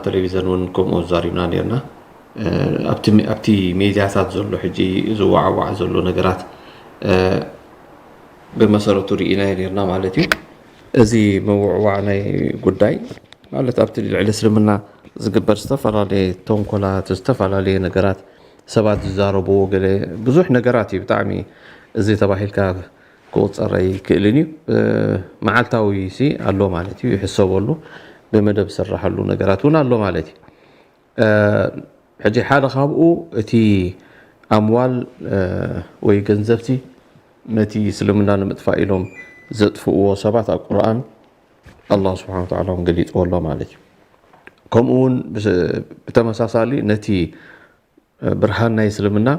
ቴሌቪዘን እውን ከምኡ ዛሪብና ነርና። ኣብቲ ሜድያታት ዘሎ ሕጂ ዝዋዕዋዕ ዘሎ ነገራት ብመሰረቱ ርኢናዮ ነርና ማለት እዩ። እዚ ምውዕዋዕ ናይ ጉዳይ ማለት ኣብቲ ልዕሊ እስልምና ዝግበር ዝተፈላለየ ተንኮላት፣ ዝተፈላለየ ነገራት ሰባት ዝዛረብዎ ገለ ብዙሕ ነገራት እዩ። ብጣዕሚ እዚ ተባሂልካ ክቑፀር ኣይክእልን እዩ። መዓልታዊ ሲ ኣሎ ማለት እዩ፣ ይሕሰበሉ፣ ብመደብ ዝስራሐሉ ነገራት እውን ኣሎ ማለት እዩ። ሕጂ ሓደ ካብኡ እቲ ኣምዋል ወይ ገንዘብቲ ነቲ እስልምና ንምጥፋእ ኢሎም ዘጥፍእዎ ሰባት ኣብ ቁርኣን ኣላህ ስብሓን ወተዓላ እውን ገሊፅዎ ኣሎ ማለት እዩ። ከምኡ እውን ብተመሳሳሊ ነቲ ብርሃን ናይ እስልምና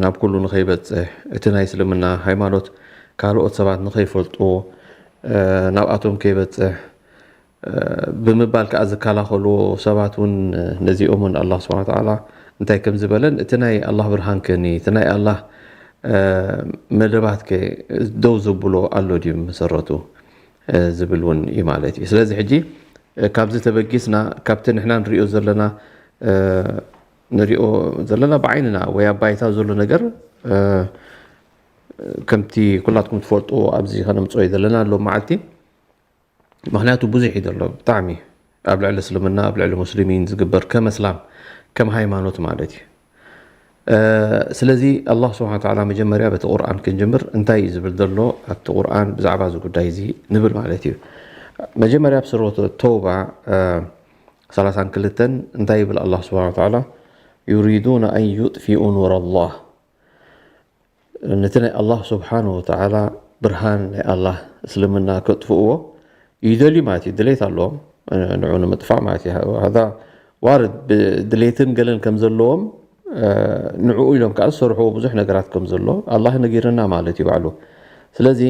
ናብ ኩሉ ንኸይበፅሕ፣ እቲ ናይ እስልምና ሃይማኖት ካልኦት ሰባት ንኸይፈልጥዎ፣ ናብኣቶም ከይበፅሕ ብምባል ከዓ ዝከላኸልዎ ሰባት እውን ነዚኦም እውን ኣላህ ስብሓን ወተዓላ እንታይ ከም ዝበለን፣ እቲ ናይ ኣላህ ብርሃን ከኒ፣ እቲ ናይ ኣላህ መደባት ከ ደው ዘብሎ ኣሎ ድዩ መሰረቱ ዝብል እውን እዩ ማለት እዩ። ስለዚ ሕጂ ካብዚ ተበጊስና ካብቲ ንሕና ንሪኦ ዘለና ንሪኦ ዘለና ብዓይንና ወይ ኣብ ባይታ ዘሎ ነገር ከምቲ ኩላትኩም ትፈልጡ ኣብዚ ከነምፅኦ ዘለና ኣሎ መዓልቲ። ምክንያቱ ብዙሕ እዩ ዘሎ ብጣዕሚ ኣብ ልዕሊ እስልምና ኣብ ልዕሊ ሙስሊሚን ዝግበር ከም እስላም ከም ሃይማኖት ማለት እዩ። ስለዚ ኣላህ ስብሓን ወተዓላ መጀመርያ በቲ ቁርኣን ክንጅምር እንታይ እዩ ዝብል ዘሎ ኣብቲ ቁርኣን ብዛዕባ እዚ ጉዳይ እዚ ንብል ማለት እዩ። መጀመርያ ኣብ ሱረት ተውባ ሰላሳን ክልተን እንታይ ይብል ኣላህ ስብሓን ወተዓላ? ዩሪዱነ ኣን ዩጥፊኡ ኑር ኣላህ ነቲ ናይ ኣላህ ስብሓን ወተዓላ ብርሃን ናይ ኣላህ እስልምና ከጥፍእዎ ይደልዩ ማለት እዩ። ድሌት ኣለዎም ንዑ ንምጥፋእ ማለት እዩ። ሃዛ ዋርድ ብድሌትን ገለን ከም ዘለዎም ንዕኡ ኢሎም ከዓ ዝሰርሕዎ ብዙሕ ነገራት ከም ዘሎ ኣላህ ነጊርና ማለት እዩ ባዕሉ። ስለዚ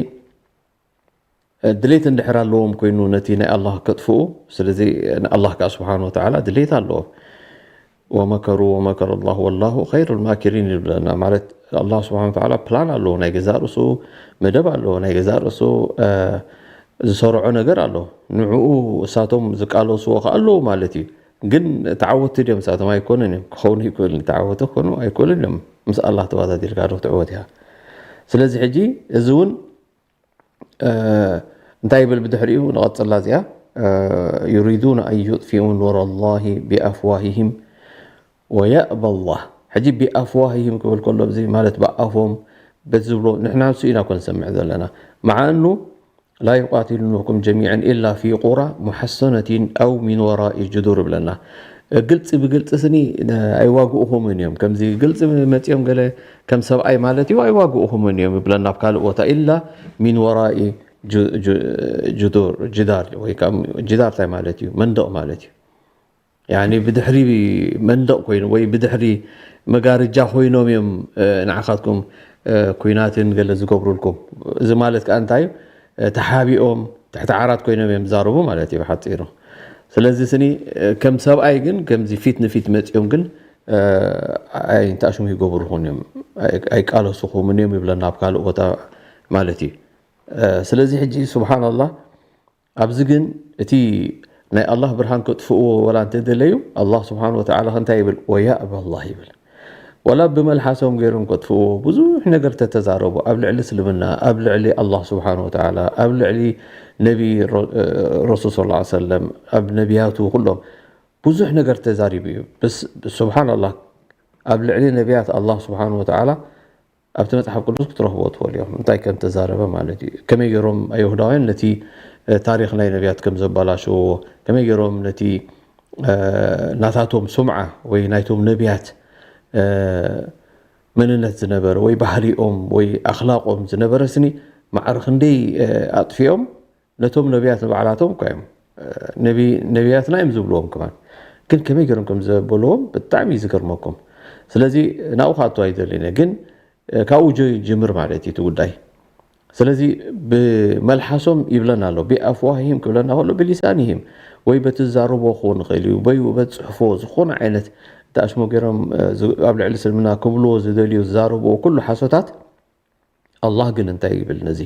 ድሌት እንድሕር ኣለዎም ኮይኑ ነቲ ናይ ኣላህ ከጥፍኡ፣ ስለዚ ንኣላህ ከዓ ስብሓን ወተዓላ ድሌት ኣለዎ። ወመከሩ ወመከረ ላሁ ወላሁ ኸይሩ ልማኪሪን ይብለና። ማለት ኣላህ ስብሓን ወተዓላ ፕላን ኣለዎ፣ ናይ ገዛእ ርእሱ መደብ ኣለዎ፣ ናይ ገዛእ ርእሱ ዝሰርዖ ነገር ኣሎ። ንዕኡ እሳቶም ዝቃለስዎ ከዓ ኣለዉ ማለት እዩ። ግን ተዓወትቲ ድዮም እሳቶም? ኣይኮኑን እዮም። ክኸውን ይክእል፣ ተዓወቲ ክኾኑ ኣይክእሉን እዮም። ምስ ኣላህ ተወዳዲርካ ዶ ትዕወት ኢኻ? ስለዚ ሕጂ እዚ እውን እንታይ ይብል ብድሕሪኡ ንቐጽላ እዚኣ ዩሪዱነ ኣን ዩጥፊኡ ኑር ኣላሂ ቢኣፍዋሂሂም ወየእባ ኣላህ። ሕጂ ቢኣፍዋሂሂም ክብል ከሎ እዚ ማለት ብኣፎም በቲ ዝብሎ ንሕና ንሱ ኢና ኮን ሰምዕ ዘለና። መዓ እኑ ላ ዩቃቲሉነኩም ጀሚዐን ኢላ ፊ ቁራ ሙሐሰነቲን ኣው ሚን ወራኢ ጅዱር ይብለና። ግልፂ ብግልፂ ስኒ ኣይዋግኡኹምን እዮም። ከምዚ ግልፂ መፂኦም ገለ ከም ሰብኣይ ማለት እዩ ኣይዋግኡኹምን እዮም ይብለና ኣብ ካልእ ቦታ ኢላ ሚን ወራኢ ጅዱር ጅዳር ወይ ከዓ ጅዳር እንታይ ማለት እዩ? መንደቕ ማለት እዩ። ያኒ ብድሕሪ መንደቕ ኮይኑ ወይ ብድሕሪ መጋርጃ ኮይኖም እዮም ንዓኻትኩም ኩናትን ገለ ዝገብሩልኩም። እዚ ማለት ከዓ እንታይ እዩ? ተሓቢኦም ትሕቲ ዓራት ኮይኖም እዮም ዝዛረቡ ማለት እዩ ብሓፂሩ። ስለዚ ስኒ ከም ሰብኣይ ግን ከምዚ ፊት ንፊት መፂኦም ግን ኣይንታሽሙ ይገብሩኹን እዮም ኣይቃለሱኹምን እዮም ይብለና ኣብ ካልእ ቦታ ማለት እዩ። ስለዚ ሕጂ ስብሓንላህ ኣብዚ ግን እቲ ናይ ኣላህ ብርሃን ከጥፍእዎ ወላ እንተደለዩ ኣላህ ስብሓን ወተዓላ እንታይ ይብል? ወያእባ ኣላህ ይብል። ወላ ብመልሓሶም ገይሮም ከጥፍእዎ ብዙሕ ነገር ተተዛረቡ ኣብ ልዕሊ እስልምና፣ ኣብ ልዕሊ ኣላህ ስብሓን ወተዓላ፣ ኣብ ልዕሊ ነቢ ረሱል ስ ሰለም፣ ኣብ ነቢያቱ ኩሎም ብዙሕ ነገር ተዛሪቡ እዩ። ስብሓን ኣላህ ኣብ ልዕሊ ነቢያት ኣላህ ስብሓን ወተዓላ ኣብቲ መፅሓፍ ቅዱስ ክትረኽቦ ትኽእሉ እዮም እንታይ ከም ተዛረበ ማለት እዩ። ከመይ ገይሮም ኣይሁዳውያን ነቲ ታሪክ ናይ ነቢያት ከም ዘበላሸዎ፣ ከመይ ገይሮም ነቲ ናታቶም ሱምዓ ወይ ናይቶም ነቢያት መንነት ዝነበረ ወይ ባህሪኦም ወይ ኣኽላቆም ዝነበረ ስኒ ማዕረ ክንደይ ኣጥፊኦም ነቶም ነቢያት ንባዕላቶም እኳ እዮም ነቢያትና እዮም ዝብልዎም ከማን ግን ከመይ ገይሮም ከም ዘበልዎም ብጣዕሚ እዩ ዝገርመኩም። ስለዚ ናብኡ ክኣቱ ኣይደልን እየ ግን ካብኡ ጀ- ጅምር ማለት እዩ እቲ ጉዳይ። ስለዚ ብመልሓሶም ይብለና ኣሎ ቢኣፍዋሂም ክብለና ከሎ ብሊሳኒሂም ወይ በቲ ዝዛረቦ ክኸውን ይኽእል እዩ ወይ በቲ ፅሕፎ ዝኾነ ዓይነት ተኣሽሞ ገይሮም ኣብ ልዕሊ እስልምና ክብልዎ ዝደልዩ ዝዛረብዎ ኩሉ ሓሶታት ኣላህ ግን እንታይ ይብል ነዚ?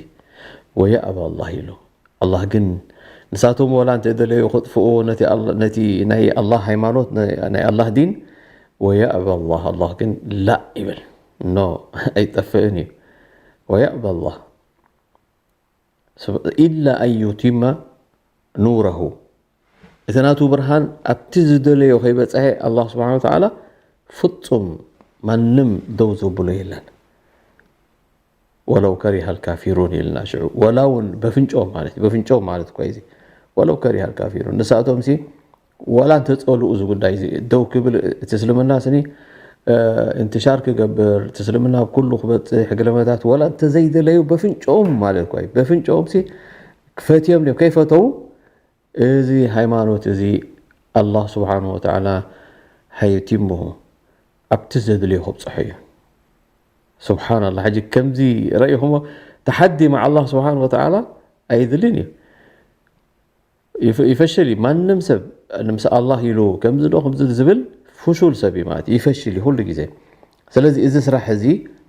ወየእባ ኣላህ ኢሉ። ኣላህ ግን ንሳቶም ወላ እንተ ደለዩ ክጥፍኡ ነቲ ኣላ-፣ ነቲ ናይ ኣላህ ሃይማኖት፣ ናይ፣ ናይ ኣላህ ዲን፣ ወየእበ ኣላህ፣ ኣላህ ግን ላእ ይብል። ኖ፣ ኣይጠፍእን እዩ። ወየእበ ኣላህ። ስብ-፣ ኢላ ኣን ዩቲመ ኑረሁ። እቲ ናቱ ብርሃን ኣብቲ ዝደለዮ ከይበጽሐ ኣላህ ስብሓነ ወተዓላ ፍጹም ማንም ደው ዘብሎ የለን። ወለው ከሪሀ ልካፊሩን ኢልና ሽዑ፣ ወላ እውን በፍንጮም ማለት እዩ። በፍንጮም ማለት እኮ እዩ እዚ። ወለው ከሪሀ ልካፊሩን። ንሳቶም ሲ ወላ እንተጸልኡ እዚ ጉዳይ እዚ ደው ክብል፣ እቲ እስልምና ስኒ፣ እ፣ እንትሻር ክገብር፣ እቲ እስልምና ኣብ ኩሉ ክበጽሕ፣ ገለመታት ወላ እንተዘይደለዩ በፍንጮም ማለት እኮ እዩ። በፍንጮም ሲ ክፈትዮም ድዮም? ከይፈተው እዚ ሃይማኖት እዚ ኣላህ ስብሓነ ወተዓላ ሃዩቲምሁ ኣብቲ ዘድልዮ ከብጽሖ እዩ። ስብሓንላህ። ሕጂ ከምዚ ረኢኹሞ፣ ተሓዲ መዓ ኣላህ ስብሓነ ወተዓላ ኣይድልን እዩ። ይፈ-፣ ይፈሽል እዩ። ማንም ሰብ ምስ ኣላህ ኢሉ ከምዚ ዶ ከምዚ ዝብል ፍሹል ሰብ እዩ ማለት እዩ። ይፈሽል እዩ ኩሉ ግዜ። ስለዚ እዚ ስራሕ እዚ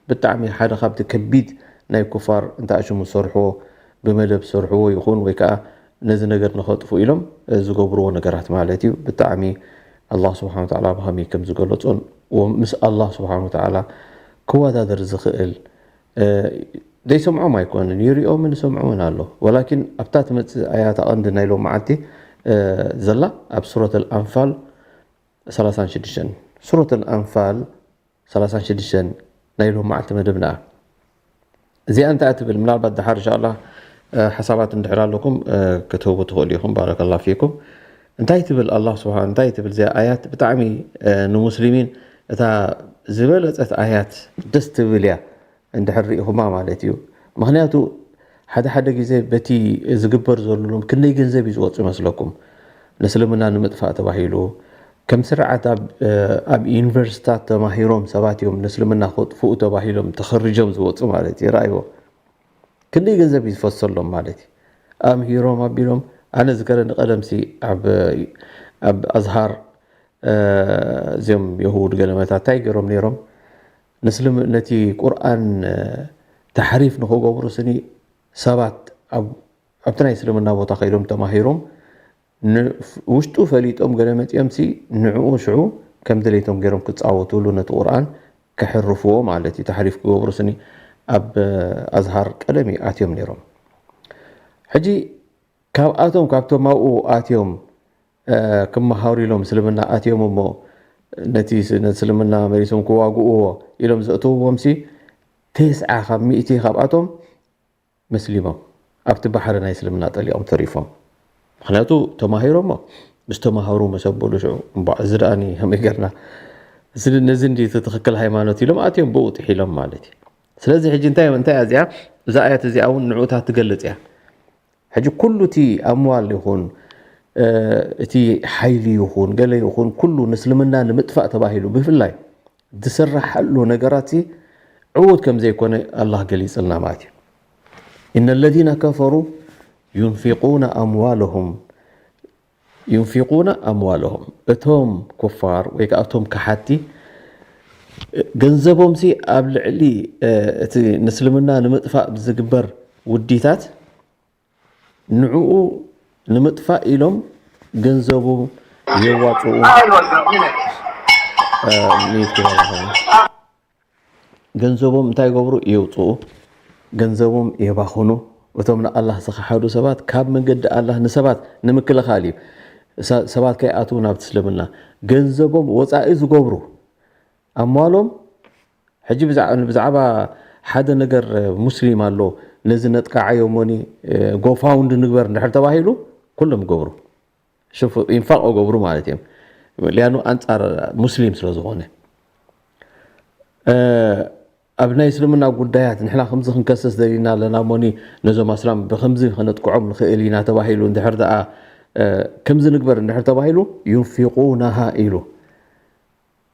ብጣዕሚ ሓደ ካብቲ ከቢድ ናይ ኩፋር እንተ ኣሽሙ ዝሰርሕዎ፣ ብመደብ ዝሰርሕዎ ይኹን ወይ ከዓ ነዚ ነገር ንኸጥፉ ኢሎም ዝገብርዎ ነገራት ማለት እዩ። ብጣዕሚ ኣላህ ስብሓነ ወተዓላ ብኸመይ ከም ዝገለጾን ወ-፣ ምስ ኣላህ ስብሓነ ወተዓላ ክወዳደር ዝኽእል፣ እ፣ ዘይሰምዖም ኣይኮንን፣ ይሪኦምን ይሰምዑን ኣሎ። ወላኪን ኣብታ ትመጽእ ኣያት ኣቐንዲ ናይ ሎም መዓልቲ፣ እ፣ ዘላ ኣብ ሱረት ኣልኣንፋል ሰላሳን ሽዱሽተን። ሱረት ኣልኣንፋል ሰላሳን ሽዱሽተን ናይ ሎም መዓልቲ መደብና። እዚኣ እንታይ ትብል? ምናልባት ድሓር እንሻ ኣላህ፣ እ፣ ሓሳባት እንድሕር ኣለኩም፣ እ፣ ክትህቡ ትኽእሉ ኢኹም። ባረከላህ ፊኩም። እንታይ ትብል ኣላህ ስብሓን-፣ እንታይ ትብል እዚኣ ኣያት? ብጣዕሚ፣ እ፣ ንሙስሊሚን እታ ዝበለጸት ኣያት ደስ ትብል እያ፣ እንድሕር ርኢኹማ ማለት እዩ። ምኽንያቱ ሓደ ሓደ ግዜ በቲ ዝግበር ዘሎ ሎም ክንደይ ገንዘብ እዩ ዝወፁ ይመስለኩም? ንእስልምና ንምጥፋእ ተባሂሉ፣ ከም ስርዓት ኣብ፣ ኣብ ዩኒቨርሲታት ተማሂሮም ሰባት እዮም ንእስልምና ከጥፍኡ ተባሂሎም ተኸርጆም ዝወፁ ማለት እዩ። ረኣይዎ፣ ክንደይ ገንዘብ እዩ ዝፈሰሎም ማለት እዩ። ኣምሂሮም ኣቢሎም፣ ኣነ ዝከረኒ ቀደምሲ ኣብ፣ ኣብ ኣዝሃር፣ እ፣ እዚኦም የሁድ ገለመታት እንታይ ገይሮም ነይሮም? ንስልም-፣ ነቲ ቁርኣን፣ እ፣ ተሕሪፍ ንኽገብሩ ስኒ ሰባት ኣብ፣ ኣብቲ ናይ እስልምና ቦታ ከይዶም ተማሂሮም፣ ን-፣ ውሽጡ ፈሊጦም ገለ መጺኦም ሲ ንዕኡ ሽዑ ከም ድሌቶም ገይሮም ክጻወቱሉ ነቲ ቁርኣን ከሕርፍዎ ማለት እዩ። ተሕሪፍ ክገብሩ ስኒ ኣብ፣ እ፣ ኣዝሃር ቀደም እዩ ኣትዮም ነይሮም። ሕጂ ካብኣቶም፣ ካብቶም ኣብኡ ኣትዮም፣ እ፣ ክመሃሩ ኢሎም እስልምና ኣትዮም እሞ ነቲ ስ-፣ ነቲ እስልምና መሊሶም ክዋግእዎ ኢሎም ዘእተውዎም ሲ ተስዓ ካብ ሚእቲ ካብኣቶም መስሊሞም ኣብቲ ባሕሪ ናይ እስልምና ጠሊቖም ተሪፎም። ምኽንያቱ ተማሂሮሞ ምስ ተማሃሩ ምስ ኣበሉ ሽዑ እምቧ እዚ ደኣኒ ከመይ ገርና እዚ፣ ነዚ እንዲ እቲ ትኽክል ሃይማኖት ኢሎም ኣትዮም ብኡ ጥሒሎም ማለት እዩ። ስለዚ ሕጂ እንታይ፣ እንታይ እያ እዚኣ? እዛ ኣያት እዚኣ እውን ንዕኡታት ትገልጽ እያ። ሕጂ ኩሉ እቲ ኣምዋል ይኹን፣ እ፣ እቲ ሓይሊ ይኹን፣ ገለ ይኹን፣ ኩሉ ንእስልምና ንምጥፋእ ተባሂሉ ብፍላይ ዝስራሓሉ ነገራት ሲ ዕዉት ከም ዘይኮነ ኣላህ ገሊጽልና ማለት እዩ። إن الذين كفروا ينفقون أموالهم، ينفقون أموالهم، እቶም ኩፋር ወይ ከዓ እቶም ከሓቲ ገንዘቦም ሲ ኣብ ልዕሊ፣ እ፣ እቲ ንእስልምና ንምጥፋእ ብዝግበር ውዲታት ንዕኡ ንምጥፋእ ኢሎም ገንዘቦም የዋፅኡ። እ፣ ሚዩት ግበራ። ገንዘቦም እንታይ ይገብሩ? የውፅኡ። ገንዘቦም የባኽኑ። እቶም ንኣላህ ዝኸሓዱ ሰባት ካብ መንገዲ ኣላህ ንሰባት ንምክልኻል እዩ። ሰ-፣ ሰባት ከይኣትዉ ናብቲ እስልምና ገንዘቦም ወፃኢ ዝገብሩ፣ ኣምዋሎም። ሕጂ ብዛዕ-፣ ብዛዕባ ሓደ ነገር ሙስሊም ኣሎ፣ ነዚ ነጥቃዓዮ እሞኒ፣ እ፣ ጎፋውንድ ንግበር እንድሕር ተባሂሉ ኩሎም ይገብሩ። ሽፉ፣ ኢንፋቕ ይገብሩ ማለት እዮም። ሊያኑ ኣንጻር ሙስሊም ስለ ዝኾነ። እ፣ ኣብ ናይ እስልምና ጉዳያት ንሕና ከምዚ ክንከስስ ደሊና ኣለና እሞኒ ነዞም ኣስላም ብከምዚ ከነጥቅዖም ንኽእል ኢና ተባሂሉ እንድሕር ደኣ፣ እ፣ ከምዚ ንግበር እንድሕር ተባሂሉ ዩንፊቁናሃ ኢሉ።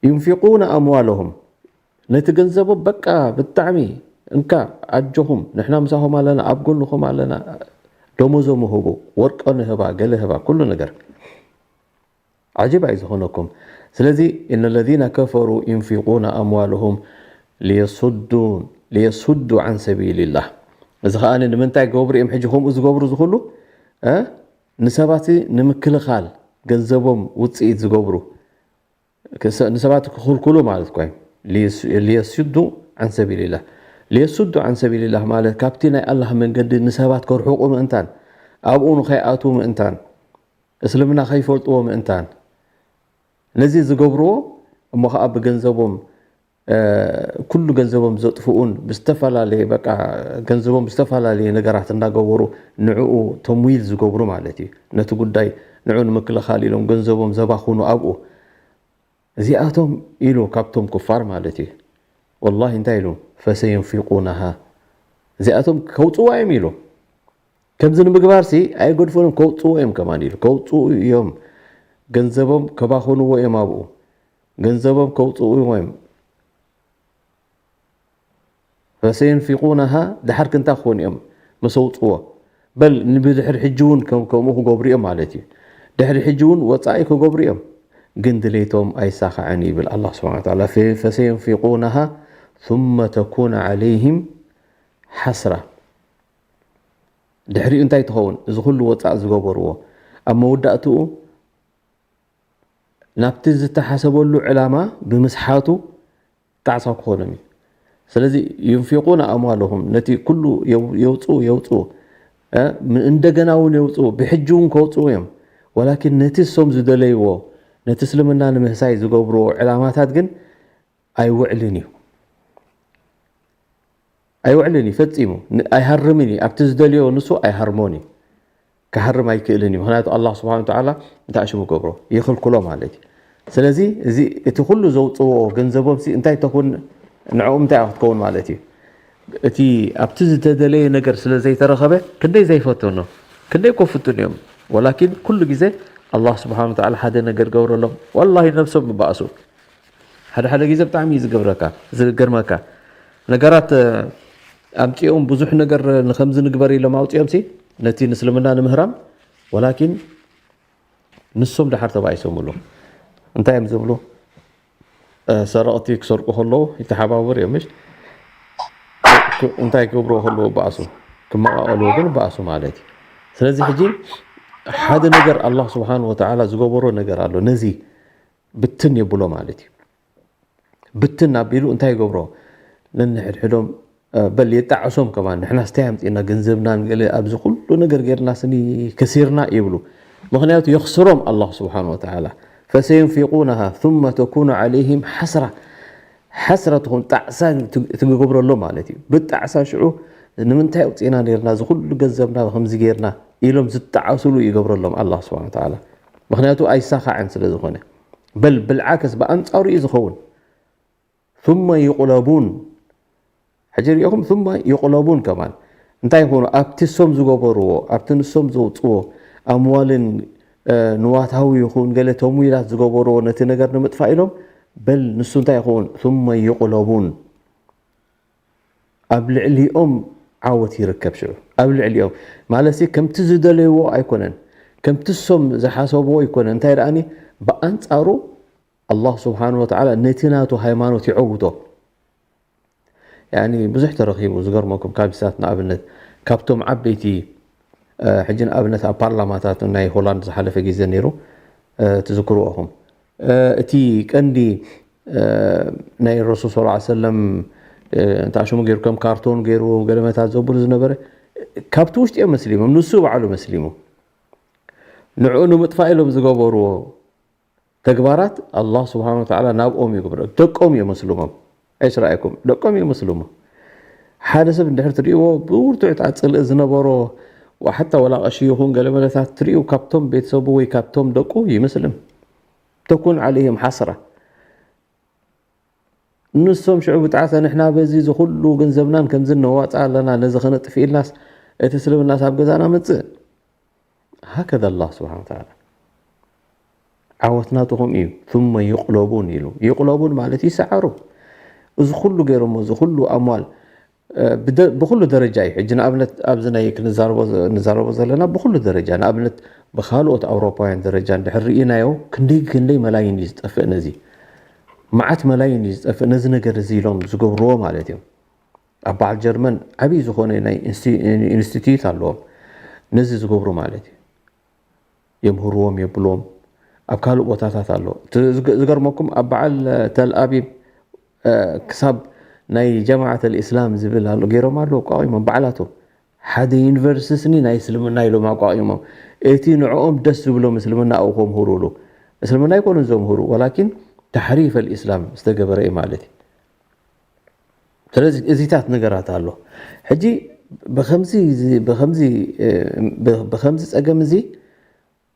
ዩንፊቁነ ኣምዋለሁም፣ ነቲ ገንዘቦም በቃ ብጣዕሚ እንካ ኣጆኹም፣ ንሕና ምሳኹም ኣለና፣ ኣብ ጎንኹም ኣለና፣ ደሞዞም ይህቡ፣ ወርቂ ንህባ፣ ገለ ህባ፣ ኩሉ ነገር። ዓጅብ ኣይዝኾነኩም። ስለዚ إن الذين كفروا ينفقون أموالهم ليصدوا، ليصدوا عن سبيل الله። እዚ ኸኣ ንምንታይ ገብሩ እዮም ሕጂ ከምኡ ዝገብሩ ዝኹሉ? እ? ንሰባት ንምክልኻል ገንዘቦም ውፅኢት ዝገብሩ፣ ንሰባት ክኽልክሉ ማለት እኳ እዩ። ሊየሱዱ ዓን ሰቢልላህ፣ ሊየሱዱ ዓን ሰቢልላህ ማለት ካብቲ ናይ ኣላህ መንገዲ ንሰባት ከርሕቑ ምእንታን፣ ኣብኡ ንኸይኣትዉ ምእንታን፣ እስልምና ከይፈልጥዎ ምእንታን፣ ነዚ ዝገብርዎ እሞ ከዓ ብገንዘቦም ኩሉ ገንዘቦም ዘጥፍኡን ብዝተፈላለየ በቃ ገንዘቦም ብዝተፈላለየ ነገራት እንዳገበሩ ንዕኡ ተምዊል ዝገብሩ ማለት እዩ። ነቲ ጉዳይ ንዕኡ ንምክልኻል ኢሎም ገንዘቦም ዘባኽኑ ኣብኡ እዚኣቶም ኢሉ ካብቶም ኩፋር ማለት እዩ። ወላሂ እንታይ ኢሉ ፈሰየንፊቁናሃ እዚኣቶም ከውፅዋ እዮም ኢሉ ከምዚ ንምግባር ሲ ኣይገድፎንም ከውፅዎ እዮም ከማን ኢሉ ከውፅኡ እዮም ገንዘቦም ከባኽንዎ እዮም ኣብኡ ገንዘቦም ከውፅኡ እዮም ፈሰየንፊቁናሃ ድሓር ክንታ ክኾኑ እዮም መሰውፅዎ በል ንብድሕር ሕጂ እውን ከምኡ ክገብሩ እዮም ማለት እዩ ድሕሪ ሕጂ እውን ወፃኢ ክገብሩ እዮም ግን ድሌቶም ኣይሳኻዕን ይብል ኣላ ስብሓን ታላ ፈሰየንፊቁናሃ ثم تكون عليهم حسرة ድሕሪኡ እንታይ ትኸውን እዚ ኩሉ ወፃእ ዝገበርዎ ኣብ መወዳእትኡ ናብቲ ዝተሓሰበሉ ዕላማ ብምስሓቱ ጣዕሳ ክኾኖም እዩ ስለዚ ينفقون أموالهم ነቲ ኩሉ የውፅኡ የውፅኡ እንደገና እውን የውፅኡ ብሕጂ እውን ከውፅኡ እዮም ወላኪን ነቲ እሶም ዝደለይዎ ነቲ እስልምና ንምህሳይ ዝገብርዎ ዕላማታት ግን ኣይውዕልን እዩ ኣይውዕልን እዩ ፈፂሙ ኣይሃርምን እዩ ኣብቲ ዝደልዮ ንሱ ኣይሃርሞን እዩ ክሃርም ኣይክእልን እዩ ምክንያቱ ኣላ ስብሓን ተዓላ እንታይ ሽሙ ገብሮ ይኽልክሎ ማለት እዩ ስለዚ እዚ እቲ ኩሉ ዘውፅዎ ገንዘቦም እንታይ ተኩን ንዕኦም እንታይ ክትከውን ማለት እዩ እቲ ኣብቲ ዝተደለየ ነገር ስለ ዘይተረኸበ ክንደይ ዘይፈተኖ ክንደይ ኮፍቱን እዮም ወላኪን ኩሉ ግዜ ኣላ ስብሓን ተዓላ ሓደ ነገር ገብረሎም ወላ ነብሶም ምባእሱ ሓደ ሓደ ግዜ ብጣዕሚ እዩ ዝገብረካ ዝገርመካ ነገራት ኣምፂኦም ብዙሕ ነገር ንከምዚ ንግበር ኢሎም ኣውፂኦም ሲ ነቲ ንስልምና ንምህራም ወላኪን ንሶም ድሓር ተባኢሶምሉ እንታይ እዮም ዝብሉ ሰረቕቲ ክሰርቁ ከለዉ ይተሓባበሩ እዮም ምሽ እንታይ ክገብርዎ ከለዉ በኣሱ ክመቃቀልዎ ግን በኣሱ ማለት እዩ ስለዚ ሕጂ ሓደ ነገር ኣላህ ስብሓን ወተዓላ ዝገበሮ ነገር ኣሎ ነዚ ብትን የብሎ ማለት እዩ ብትን ኣቢሉ እንታይ ይገብሮ ነንሕድሕዶም በል የጣዕሶም ከማን ንሕና ስታይ ኣምፂና ገንዘብናን ገለ ኣብዚ ኩሉ ነገር ገይርና ስኒ ከሲርና ይብሉ ምክንያቱ የኽስሮም ኣላህ ስብሓን ወተዓላ فسينفقونها ثم تكون عليهم حسرة ሓስረ ትኹን ጣዕሳ ትገብረሎ ማለት እዩ ብጣዕሳ ሽዑ ንምንታይ ኣውፅእና ነርና እዚ ኩሉ ገንዘብና ከምዚ ገይርና ኢሎም ዝጣዓሱሉ ይገብረሎም ኣላ ስብሓን ተዓላ ምክንያቱ ኣይሳኻዕን ስለ ዝኾነ በል ብልዓክስ ብኣንፃሩ እዩ ዝኸውን ثم يقلبون ሕጂ ሪእኹም ثم يقلبون ከማን እንታይ ይኾኑ ኣብቲ ሶም ዝገበርዎ ኣብቲ ንሶም ዘውፅዎ ኣምዋልን ንዋታዊ ይኹን ገለ ተምዊላት ዝገበርዎ ነቲ ነገር ንምጥፋእ ኢሎም በል ንሱ እንታይ ይኸውን ثم يقلبون ኣብ ልዕሊኦም ዓወት ይርከብ ሽዑ ኣብ ልዕሊኦም ማለት ከምቲ ዝደለይዎ ኣይኮነን ከምቲ ሶም ዝሓሰብዎ ኣይኮነን እንታይ ደኣኒ ብኣንፃሩ ኣላህ ስብሓን ወተዓላ ነቲ ናቱ ሃይማኖት ይዐውቶ ያኒ ብዙሕ ተረኺቡ ዝገርመኩም ካብ ምሳት ንኣብነት ካብቶም ዓበይቲ ሕጂ ንኣብነት ኣብ ፓርላማታት ናይ ሆላንድ ዝሓለፈ ግዜ ነይሩ ትዝክርዎ ኢኹም እቲ ቀንዲ ናይ ረሱል ስ ሰለም እንታይ ሽሙ ገይሩ ከም ካርቶን ገይሩ ገለመታት ዘብሉ ዝነበረ ካብቲ ውሽጢ እዮም መስሊሞም ንሱ ባዕሉ መስሊሙ ንዕኡ ንምጥፋእ ኢሎም ዝገበርዎ ተግባራት ኣላህ ስብሓን ወተዓላ ናብኦም ይግብሮ ደቆም እዮም መስልሞም ኣይስራኣይኩም ደቆም እዮም መስልሞ ሓደ ሰብ እንድሕር ትርእይዎ ብርቱዕ ጣ ፅልኢ ዝነበሮ ሓታ ወላ ቀሺ ይኹን ገለ መለታት ትርእዩ ካብቶም ቤተሰቡ ወይ ካብቶም ደቁ ይመስልም ተኩን ዓለይህም ሓስራ ንሶም ሽዑ ብጣዕሳ ንሕና በዚ ዝኩሉ ገንዘብናን ከምዚ ነዋፃ ኣለና ነዚ ከነጥፍ ኢልናስ እቲ እስልምናስ ኣብ ገዛና መፅእ ሃከذ ኣላህ ስብሓን ተዓላ ዓወት ናትኹም እዩ ثم يقلبون ኢሉ ይቅለቡን ማለት ይሰዓሩ እዚ ኩሉ ገይሮሞ እዚ ኩሉ ኣምዋል ብኩሉ ደረጃ እዩ ሕጂ ንኣብነት ኣብዚ ናይ ክንዛረቦ ዘለና ብኩሉ ደረጃ ንኣብነት ብካልኦት ኣውሮፓውያን ደረጃ እንድሕር ርኢናዮ ክንደይ ክንደይ መላይን እዩ ዝጠፍእ ነዚ መዓት መላይን እዩ ዝጠፍእ ነዚ ነገር እዚ ኢሎም ዝገብርዎ ማለት እዮም ኣብ በዓል ጀርመን ዓብዪ ዝኾነ ናይ ኢንስቲትዩት ኣለዎም ነዚ ዝገብሩ ማለት እዩ የምህርዎም የብልዎም። ኣብ ካልእ ቦታታት ኣሎ። እቲ ዝገ- ዝገርመኩም ኣብ በዓል ተልኣቢብ ክሳብ ናይ ጀማዓት ልእስላም ዝብል ኣሎ ገይሮም ኣለዉ ኣቋቂሞም ባዕላቶም ሓደ ዩኒቨርሲቲ ስኒ ናይ እስልምና ኢሎም ኣቋቂሞም እቲ ንዕኦም ደስ ዝብሎም እስልምና ኣብኡ ከምህሩሉ እስልምና ኣይኮኑን ዘምህሩ ወላኪን ተሕሪፍ ልእስላም ዝተገበረ እዩ ማለት እዩ። ስለዚ እዚታት ነገራት ኣሎ። ሕጂ ብከምዚ ብከምዚ ብከምዚ ፀገም እዚ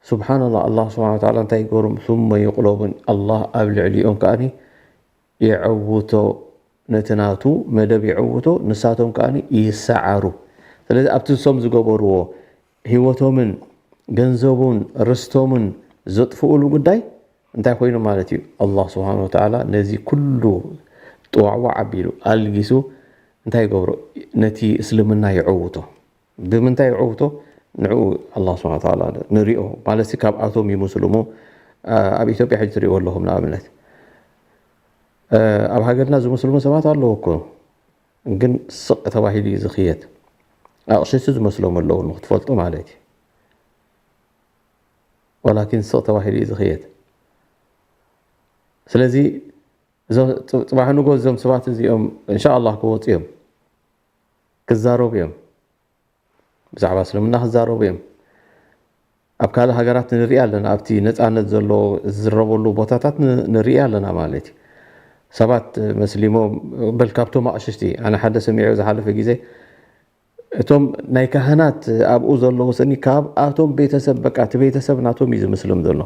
ስብሓንላ ኣላ ስብሓን ታላ እንታይ ይገሮም ثم يغلبون ኣላ ኣብ ልዕሊኦም ከኣ የዐውቶ ነቲ ናቱ መደብ የዐውቶ ንሳቶም ከኣ ይሰዓሩ። ስለዚ ኣብቲ ንሶም ዝገበርዎ ህይወቶምን ገንዘቡን ርስቶምን ዘጥፍኡሉ ጉዳይ እንታይ ኮይኑ ማለት እዩ ኣላ ስብሓን ወተዓላ ነዚ ኩሉ ጥዋዕዋዕ ኣቢሉ ኣልጊሱ እንታይ ይገብሮ ነቲ እስልምና ይዐውቶ። ብምንታይ ይዕውቶ ንዕኡ ኣላ ስብሓን ተዓላ ንሪኦ ማለት ሲ ካብኣቶም ይምስሉ እሞ ኣብ ኢትዮጵያ ሕጂ ትሪእዎ ኣለኹም ንኣብነት ኣብ ሃገርና ዝምስልሙ ሰባት ኣለዉ እኮ ግን ስቕ ተባሂሉ እዩ ዝኽየድ ኣቕሽቲ ዝመስሎም ኣለዉ ንክትፈልጡ ማለት እዩ ወላኪን ስቕ ተባሂሉ እዩ ዝኽየድ ስለዚ ጽባሕ ንጎ እዞም ሰባት እዚኦም እንሻ ኣላ ክወፁ እዮም ክዛረቡ እዮም ብዛዕባ እስልምና ክዛረቡ እዮም ኣብ ካልእ ሃገራት ንርኢ ኣለና ኣብቲ ነፃነት ዘሎ ዝዝረበሉ ቦታታት ንርኢ ኣለና ማለት እዩ ሰባት መስሊሞም በል ካብቶም ኣቕሽሽቲ ኣነ ሓደ ሰሚዑ ዝሓለፈ ግዜ እቶም ናይ ካህናት ኣብኡ ዘለዉ ስኒ ካብኣቶም ቤተሰብ በቃ እቲ ቤተሰብ ናቶም እዩ ዝምስልም ዘሎ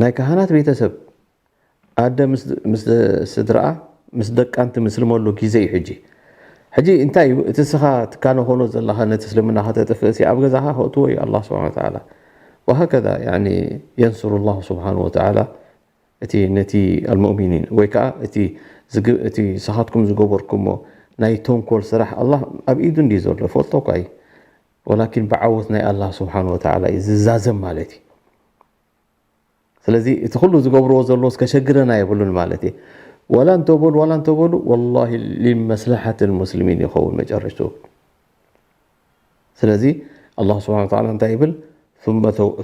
ናይ ካህናት ቤተሰብ ኣደ ምስ ስድርኣ ምስ ደቃን ትምስልመሉ ግዜ እዩ ሕጂ ሕጂ እንታይ እዩ እቲ ስኻ ትካነኾኖ ዘለኻ ነቲ እስልምና ከተጥፍእ ሲ ኣብ ገዛኻ ከእትዎ እዩ ኣላ ስብሓን ወተዓላ ወሃከዛ የንስሩ ላሁ ስብሓን ወተዓላ እቲ ነቲ ኣልሙእሚኒን ወይ ከዓ እቲ እቲ ስኻትኩም ዝገበርኩሞ ናይ ተንኮል ስራሕ ኣላ ኣብ ኢዱ እንዲ ዘሎ ፈልጦ እኳ እዩ ወላኪን ብዓወት ናይ ኣላ ስብሓን ወተዓላ እዩ ዝዛዘም ማለት እዩ ስለዚ እቲ ኩሉ ዝገብርዎ ዘለዎስ ከሸግረና የብሉን ማለት እዩ። ወላ እንተበሉ ወላ እንተበሉ ወላሂ ሊመስላሐት ልሙስሊሚን ይኸውን መጨረሽትኡ። ስለዚ ኣላህ ስብሓነ ወተዓላ እንታይ ይብል?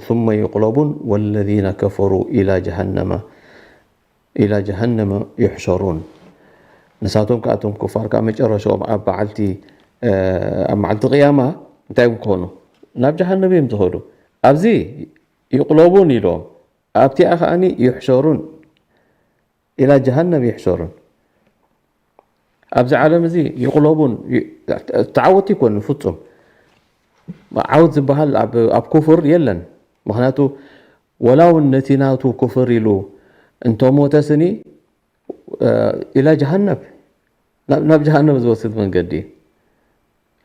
ثم يغلبون والذين كفروا إلى جهنم إلى جهنم يحشرون ንሳቶም ከዓ እቶም ኩፋር ከዓ መጨረሽኦም ኣብ በዓልቲ ኣብ መዓልቲ ቅያማ እንታይ እዮም ክኾኑ? ናብ ጀሃነም እዮም ዝኸዱ። ኣብዚ ይቕለቡን ኢሎም ኣብቲኣ ከዓኒ ይሕሸሩን ኢላ ጀሃነም ይሕሸሩን ኣብዚ ዓለም እዚ ይቕለቡን ተዓወቲ ይኮኑ ፍፁም ዓወት ዝበሃል ኣብ ኩፍር የለን ምክንያቱ ወላ እውን ነቲ ናቱ ኩፍር ኢሉ እንተሞተ ስኒ ኢላ ጀሃነብ ናብ ጀሃነብ ዝወስድ መንገዲ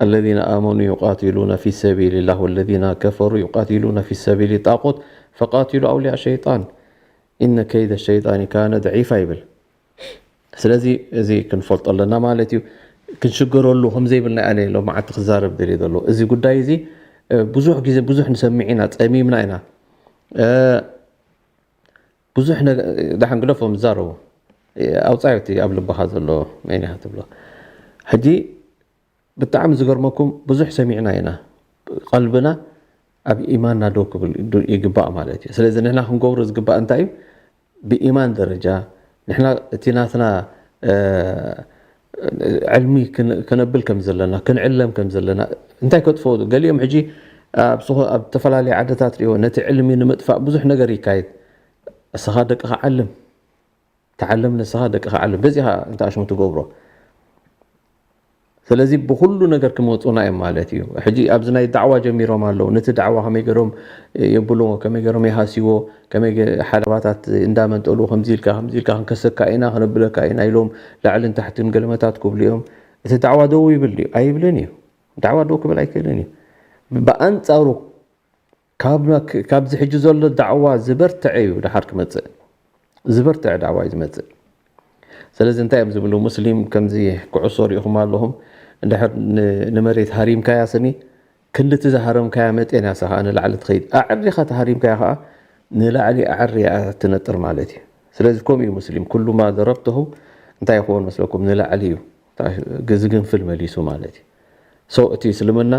الذين آمنوا يقاتلون في سبيل الله والذين كفروا يقاتلون في سبيل الطاغوت فقاتلوا أولياء الشيطان إن كيد الشيطان كان ضعيفا ይብል። ስለዚ እዚ ክንፈልጦ ኣለና ማለት እዩ። ክንሽገረሉ ከምዘይብልና ኣነ ሎማዓንቲ ክዛረብ ደልየ ዘሎ እዚ ጉዳይ እዚ ብዙሕ ግዜ ብዙሕ ንሰምዕ ኢና፣ ጸሚምና ኢና። ብዙሕ ደሓን ግደፎም ዝዛረቡ ኣውፃዮ እቲ ኣብ ልብኻ ዘሎ መን ኢኻ ትብሎ። ሕጂ ብጣዕሚ ዝገርመኩም ብዙሕ ሰሚዕና ኢና። ቀልብና ኣብ ኢማንና ደው ክብል ይግባእ ማለት እዩ። ስለዚ ንሕና ክንገብሮ ዝግባእ እንታይ እዩ? ብኢማን ደረጃ ንሕና እቲ ናትና ዕልሚ ክነብል ከም ዘለና ክንዕለም ከም ዘለና እንታይ ከጥፍኦ ገሊኦም ሕጂ ኣብ ዝተፈላለዩ ዓድታት ሪኦ ነቲ ዕልሚ ንምጥፋእ ብዙሕ ነገር ይካየድ። እስኻ ደቅኻ ዓልም ተዓለም ንስኻ ደቅኻ ዓለም በዚኻ እንታይ ኣሽሙ ትገብሮ ስለዚ ብኩሉ ነገር ክመፁና እዮም ማለት እዩ ሕጂ ኣብዚ ናይ ዳዕዋ ጀሚሮም ኣለዉ ነቲ ዳዕዋ ከመይ ገሮም የብልዎ ከመይ ገሮም ይሃስይዎ ከመይ ሓለባታት እንዳመንጠሉ ከምዚ ኢልካ ከምዚ ኢልካ ክንከሰካ ኢና ክነብለካ ኢና ኢሎም ላዕልን ታሕትን ገለመታት ክብሉ እዮም እቲ ዳዕዋ ደው ይብል ድዩ ኣይብልን እዩ ዳዕዋ ደው ክብል ኣይክእልን እዩ ብኣንፃሩ ካብዚ ሕጂ ዘሎ ዳዕዋ ዝበርትዐ እዩ ድሓር ክመፅእ ዝበርትዐ ዳዕዋ እዩ ዝመፅእ ስለዚ እንታይ እዮም ዝብሉ ሙስሊም ከምዚ ኩዕሶ ሪኢኹም ኣለኹም እንድሕር ንመሬት ሃሪምካያ ስኒ ክንድቲ ዝሃረምካያ መጤን እያ ስኻ ንላዕሊ ትኸይድ ኣዕሪኻ ተሃሪምካያ ከዓ ንላዕሊ ኣዕሪ እያ ትነጥር ማለት እዩ ስለዚ ከምኡ እዩ ሙስሊም ኩሉ ማ ዘረብተሁ እንታይ ይኸውን መስለኩም ንላዕሊ እዩ ዝግንፍል መሊሱ ማለት እዩ so እቲ እስልምና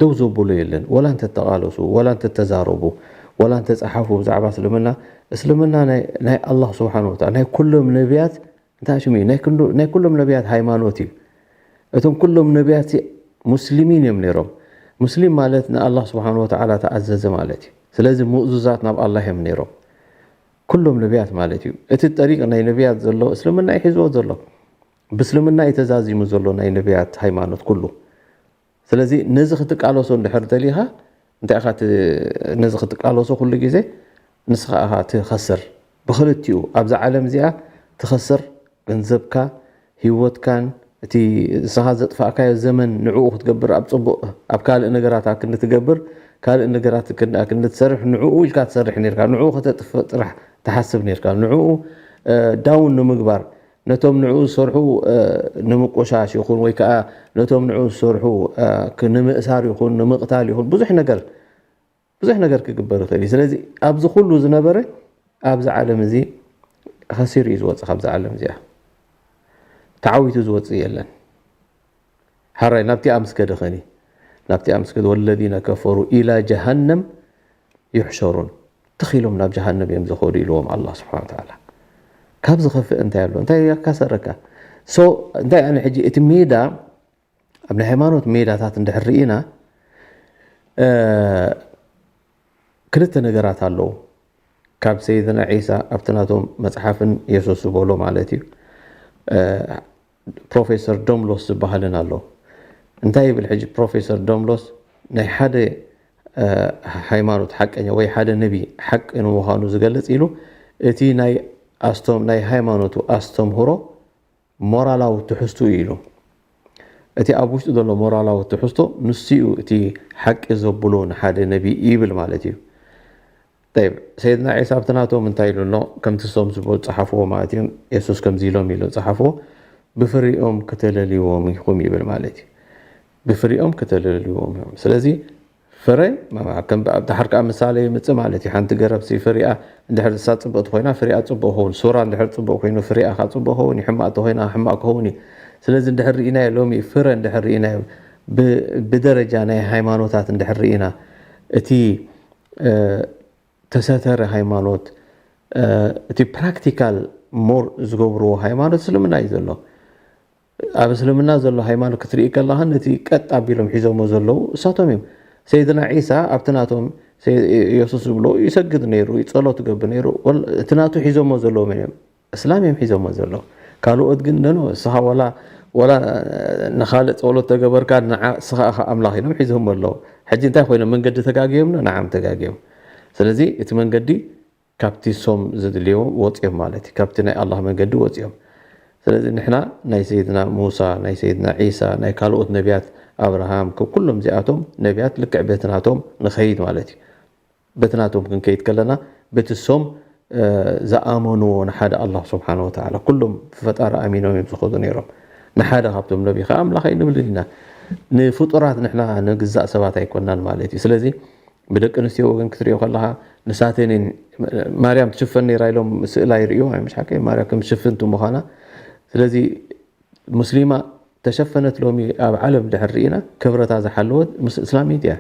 ደው ዘብሎ የለን ወላ እንተተቓለሱ ወላ እንተተዛረቡ ወላ እንተፀሓፉ ብዛዕባ እስልምና፣ እስልምና ናይ ኣላህ ስብሓን ወተዓላ ናይ ኩሎም ነቢያት እንታይ ሽሙ ናይ ኩሎም ነቢያት ሃይማኖት እዩ። እቶም ኩሎም ነቢያት ሙስሊሚን እዮም ነይሮም። ሙስሊም ማለት ንኣላህ ስብሓን ወተዓላ ተኣዘዘ ማለት እዩ። ስለዚ ምእዙዛት ናብ ኣላህ እዮም ነይሮም ኩሎም ነቢያት ማለት እዩ። እቲ ጠሪቅ ናይ ነቢያት ዘሎ እስልምና እዩ ሒዝዎ ዘሎ። ብእስልምና እዩ ተዛዚሙ ዘሎ ናይ ነቢያት ሃይማኖት ኩሉ። ስለዚ ነዚ ክትቃለሶ እንድሕር ደሊኻ እንታይ ኢኻ ነዚ ክትቃለሶ ኩሉ ግዜ ንስኻ ኢኻ ትኸስር። ብክልቲኡ ኣብዛ ዓለም እዚኣ ትኸስር፣ ገንዘብካ፣ ህይወትካን እቲ ንስኻ ዘጥፋእካዮ ዘመን ንዕኡ ክትገብር ኣብ ፅቡቅ ኣብ ካልእ ነገራት ኣክንዲ ትገብር ካልእ ነገራት ኣክንዲ ትሰርሕ ንዕኡ ኢልካ ትሰርሕ ነርካ ንዕኡ ከተጥፍእ ጥራሕ ትሓስብ ነርካ ንዕኡ ዳውን ንምግባር ነቶም ንዕኡ ዝሰርሑ ንምቁሻሽ ይኹን ወይ ከዓ ነቶም ንዕኡ ዝሰርሑ ንምእሳር ይኹን ንምቕታል ይኹን ብዙሕ ነገር ብዙሕ ነገር ክግበር ይኽእል እዩ። ስለዚ ኣብዚ ኩሉ ዝነበረ ኣብዚ ዓለም እዚ ከሲሩ እዩ ዝወፅእ ካብዚ ዓለም እዚኣ ተዓዊቱ ዝወፅእ የለን። ሓራይ ናብቲኣ ምስ ከደ ኸኒ ናብቲኣ ምስ ከደ ወለዚነ ከፈሩ ኢላ ጀሃነም ይሕሸሩን ትኺሎም ናብ ጀሃነም እዮም ዝኸዱ ኢልዎም ኣላ ስብሓን ተዓላ። ካብ ዝኸፍእ እንታይ ኣሎ እንታይ ያካሰረካ? ሶ እንታይ ኣነ ሕጂ እቲ ሜዳ ኣብ ናይ ሃይማኖት ሜዳታት እንድሕር ርኢና ክልተ ነገራት ኣለዉ። ካብ ሰይድና ዒሳ ኣብቲ ናቶም መፅሓፍን የሱስ ዝበሎ ማለት እዩ። ፕሮፌሰር ዶምሎስ ዝበሃልን ኣሎ። እንታይ ይብል ሕጂ ፕሮፌሰር ዶምሎስ? ናይ ሓደ ሃይማኖት ሓቀኛ ወይ ሓደ ነቢ ሓቂ ንምዃኑ ዝገልፅ ኢሉ እቲ ናይ ኣስቶም ናይ ሃይማኖቱ ኣስተምህሮ ሞራላዊ ትሕዝቱ እዩ ኢሉ። እቲ ኣብ ውሽጡ ዘሎ ሞራላዊ ትሕዝቶ ንሱ እዩ እቲ ሓቂ ዘብሎ ንሓደ ነቢ ይብል ማለት እዩ። ጠይብ ሰይድና ዒሳ ኣብቲ ናቶም እንታይ ኢሉ ኣሎ? ከምቲ ሶም ዝበሉ ጸሓፍዎ ማለት እዮም። የሱስ ከምዚ ኢሎም ኢሉ ጸሓፍዎ፣ ብፍሪኦም ክተለልዎም ኢኹም ይብል ማለት እዩ። ብፍሪኦም ክተለልዎም እዮም። ስለዚ ፍረ ከም ድሓር ከዓ ምሳሌ ይምፅእ ማለት እዩ። ሓንቲ ገረብ ሲ ፍሪኣ እንድሕር እሳ ፅብቕቲ ኮይና ፍሪኣ ፅቡቕ ይኸውን። ሱራ እንድሕር ፅቡቕ ኮይኑ ፍሪኣ ከዓ ፅቡቕ ይኸውን እዩ። ሕማቕ ተኮይና ሕማቕ ክኸውን እዩ። ስለዚ እንድሕር ርኢናዮ ሎሚ ፍረ እንድሕር ርኢናዮ ብደረጃ ናይ ሃይማኖታት እንድሕር ርኢና እቲ ተሰተረ ሃይማኖት እቲ ፕራክቲካል ሞር ዝገብርዎ ሃይማኖት እስልምና እዩ ዘሎ። ኣብ እስልምና ዘሎ ሃይማኖት ክትርኢ ከለኻ ነቲ ቀጥ ኣቢሎም ሒዞሞ ዘለዉ እሳቶም እዮም። ሰይድና ዒሳ ኣብቲ ናቶም የሱስ ዝብሎ ይሰግድ ነይሩ፣ ጸሎት ይገብር ነይሩ። እቲ ናቱ ሒዞሞ ዘለዉ መን እዮም? እስላም እዮም ሒዞሞ ዘለዉ። ካልኦት ግን ነኖ እስኻ ዋላ ዋላ ንኻልእ ጸሎት ተገበርካ ንዓ እስኻ ኢኻ ኣምላኽ ኢሎም ሒዞሞ ኣለዉ። ሕጂ እንታይ ኮይኖም መንገዲ ተጋግዮም? ንዓም ተጋግዮም። ስለዚ እቲ መንገዲ ካብቲ ሶም ዘድልዮም ወፅዮም ማለት እዩ። ካብቲ ናይ ኣላህ መንገዲ ወፅዮም። ስለዚ ንሕና ናይ ሰይድና ሙሳ፣ ናይ ሰይድና ዒሳ፣ ናይ ካልኦት ነቢያት ኣብርሃም፣ ካብ ኩሎም እዚኣቶም ነቢያት ልክዕ በቲ ናቶም ንኸይድ ማለት እዩ። በቲ ናቶም ክንከይድ ከለና በቲ ሶም ዝኣመንዎ ንሓደ ኣላህ ስብሓነ ወተዓላ ኩሎም ብፈጣሪ ኣሚኖም እዮም ዝኸዱ ነይሮም። ንሓደ ካብቶም ነቢ ከዓ ኣምላኽ ኣይንብልን ኢና። ንፍጡራት ንሕና ንግዛእ ሰባት ኣይኮናን ማለት እዩ። ስለዚ ብደቂ ኣንስትዮ ወገን ክትሪኦ ከለኻ ንሳተን እየን ማርያም ትሽፈን ነይራ ኢሎም ስእላ ይርእዩ ኣይምሽ ሓቀይ ማርያም ከም ሽፍንቲ ምዃና። ስለዚ ሙስሊማ ተሸፈነት ሎሚ ኣብ ዓለም ድሕር ርኢና ክብረታ ዝሓለወት ምስ እስላሚት እያ።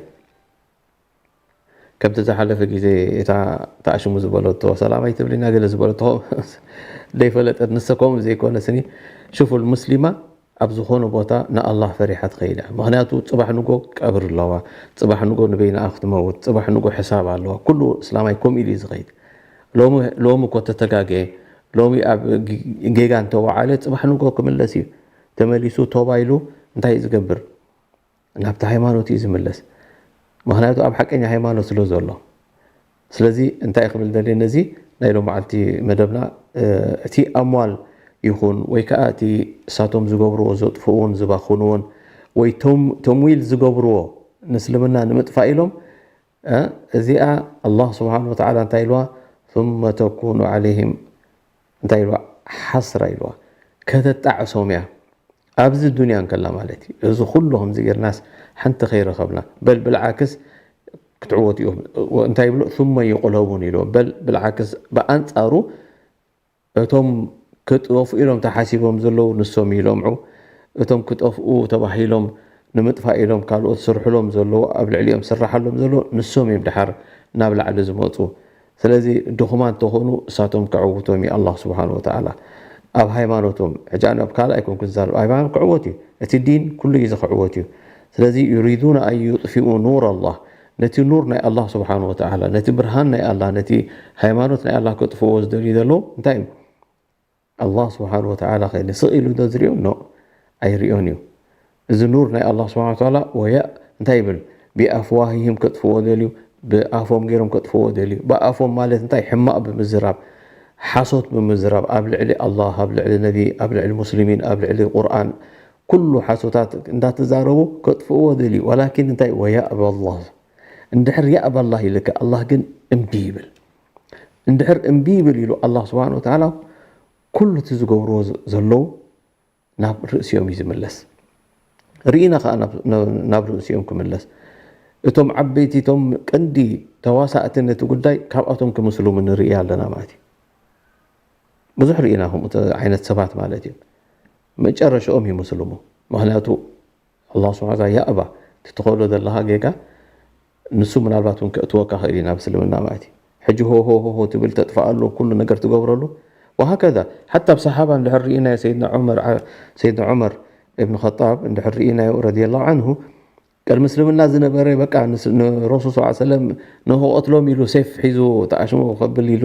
ከምቲ ዝሓለፈ ግዜ እታ ተኣሽሙ ዝበለቶ ሰላም ኣይትብልና ገለ ዝበለቶ ዘይፈለጠት ንሰ ከምኡ ዘይኮነ ስኒ ሽፉል ሙስሊማ ኣብ ዝኾነ ቦታ ንኣላህ ፈሪሓ ትኸይድ እያ። ምኽንያቱ ፅባሕ ንጎ ቀብሪ ኣለዋ፣ ፅባሕ ንጎ ንበይንኣ ክትመውት፣ ፅባሕ ንጎ ሕሳብ ኣለዋ። ኩሉ እስላማይ ከምኡ ኢሉ እዩ ዝኸይድ። ሎሚ እኮ ተተጋገየ፣ ሎሚ ኣብ ጌጋ እንተወዓለ ፅባሕ ንጎ ክምለስ እዩ። ተመሊሱ ቶባ ኢሉ እንታይ እዩ ዝገብር? ናብቲ ሃይማኖት እዩ ዝምለስ። ምኽንያቱ ኣብ ሓቀኛ ሃይማኖት ስለ ዘሎ። ስለዚ እንታይ ክብል ደልየ ነዚ ናይ ሎመዓልቲ መደብና እቲ ኣምዋል ይኹን ወይ ከዓ እቲ እሳቶም ዝገብርዎ ዘጥፍኡን ዝባኽንዎን ወይ ተምዊል ዝገብርዎ ንእስልምና ንምጥፋእ ኢሎም እዚኣ ኣላህ ስብሓን ወተዓላ እንታይ ኢልዋ ثم ተኩኑ ዓለይህም እንታይ ኢልዋ ሓስራ ኢልዋ ከተጣዕሶም እያ ኣብዚ ዱንያ እንከላ ማለት እዩ። እዚ ኩሉ ከምዚ ጌርናስ ሓንቲ ከይረኸብና በል ብልዓክስ ክትዕወት እዮም እንታይ ይብሎ ثم يغلبون ኢልዎ በል ብልዓክስ ብኣንፃሩ እቶም ክጠፍኡ ኢሎም ተሓሲቦም ዘለዉ ንሶም ይለምዑ። እቶም ክጠፍኡ ተባሂሎም ንምጥፋእ ኢሎም ካልኦት ዝስርሕሎም ዘለዉ፣ ኣብ ልዕሊኦም ዝስራሓሎም ዘሎ፣ ንሶም እዮም ደሓር ናብ ላዕሊ ዝመፁ። ስለዚ ድኹማን እንተኾኑ እሳቶም ከዕውቶም እዩ ኣላህ ስብሓን ወተዓላ። ኣብ ሃይማኖቶም፣ ሕጂ ኣነ ኣብ ካልእ ኣይኮንኩን ዝዛረብ፣ ኣብ ሃይማኖት ክዕወት እዩ። እቲ ዲን ኩሉ ግዜ ክዕወት እዩ። ስለዚ ዩሪዱና ኣን ዩጥፊኡ ኑር ኣላህ፣ ነቲ ኑር ናይ ኣላህ ስብሓን ወተዓላ፣ ነቲ ብርሃን ናይ ኣላህ፣ ነቲ ሃይማኖት ናይ ኣላህ ከጥፍእዎ ዝደልዩ ዘለዉ እንታይ እዩ? ኣላህ ስብሓን ወተዓላ ከ ንስቕ ኢሉ ዶ ዝሪኦ? ኖ፣ ኣይሪኦን እዩ። እዚ ኑር ናይ ኣላህ ስብሓን ወተዓላ ወያ እንታይ ይብል? ቢኣፍዋሂሂም ከጥፍዎ ደልዩ፣ ብኣፎም ገይሮም ከጥፍዎ ደልዩ። ብኣፎም ማለት እንታይ? ሕማቕ ብምዝራብ፣ ሓሶት ብምዝራብ፣ ኣብ ልዕሊ ኣላህ፣ ኣብ ልዕሊ ነቢ፣ ኣብ ልዕሊ ሙስሊሚን፣ ኣብ ልዕሊ ቁርኣን፣ ኩሉ ሓሶታት እንዳተዛረቡ ከጥፍእዎ ደልዩ። ወላኪን እንታይ? ወያእባ ኣላህ። እንድሕር ያእባ ኣላህ ኢልካ፣ ኣላህ ግን እምቢ ይብል። እንድሕር እምቢ ይብል ኢሉ ኣላህ ስብሓን ወተዓላ፣ ኩሉ እቲ ዝገብርዎ ዘ-፣ ዘለዉ ናብ ርእሲኦም እዩ ዝምለስ። ርኢና ከኣ ናብ፣ ናብ፣ ናብ ርእሲኦም ክምለስ። እቶም ዓበይቲ፣ እቶም ቀንዲ ተዋሳእቲ ነቲ ጉዳይ ካብኣቶም ክምስሉም ንርኢ ኣለና ማለት እዩ። ብዙሕ ርኢና ከምኡ ተ-፣ ዓይነት ሰባት ማለት እዩ። መጨረሻኦም ይምስሉሙ። ምኽንያቱ ኣላህ ስብሓን ወተዓላ ያእባ፣ እቲ ትኸዶ ዘለኻ ጌጋ ንሱ ምናልባት እውን ከእትወካ ክእል እዩ ናብ እስልምና ማለት እዩ። ሕጂ ሆ ሆ ሆ ሆ ትብል፣ ተጥፍኣሉ፣ ኩሉ ነገር ትገብረሉ። ወሃከዛ ሓታ ኣብ ሰሓባ እንድሕር ርኢናዮ፣ ሰይድና ዑመር ዓ-፣ ሰይድና ዑመር እብን ኸጣብ እንድሕር ርኢናዮ ረዲየላሁ ዓንሁ፣ ቅድሚ እስልምና ዝነበረ በቃ ንስ-፣ ንረሱል ሰለላሁ ዐለይሂ ወሰለም ንክቐትሎም ኢሉ ሴፍ ሒዙ ተኣሽሞ ከብል ኢሉ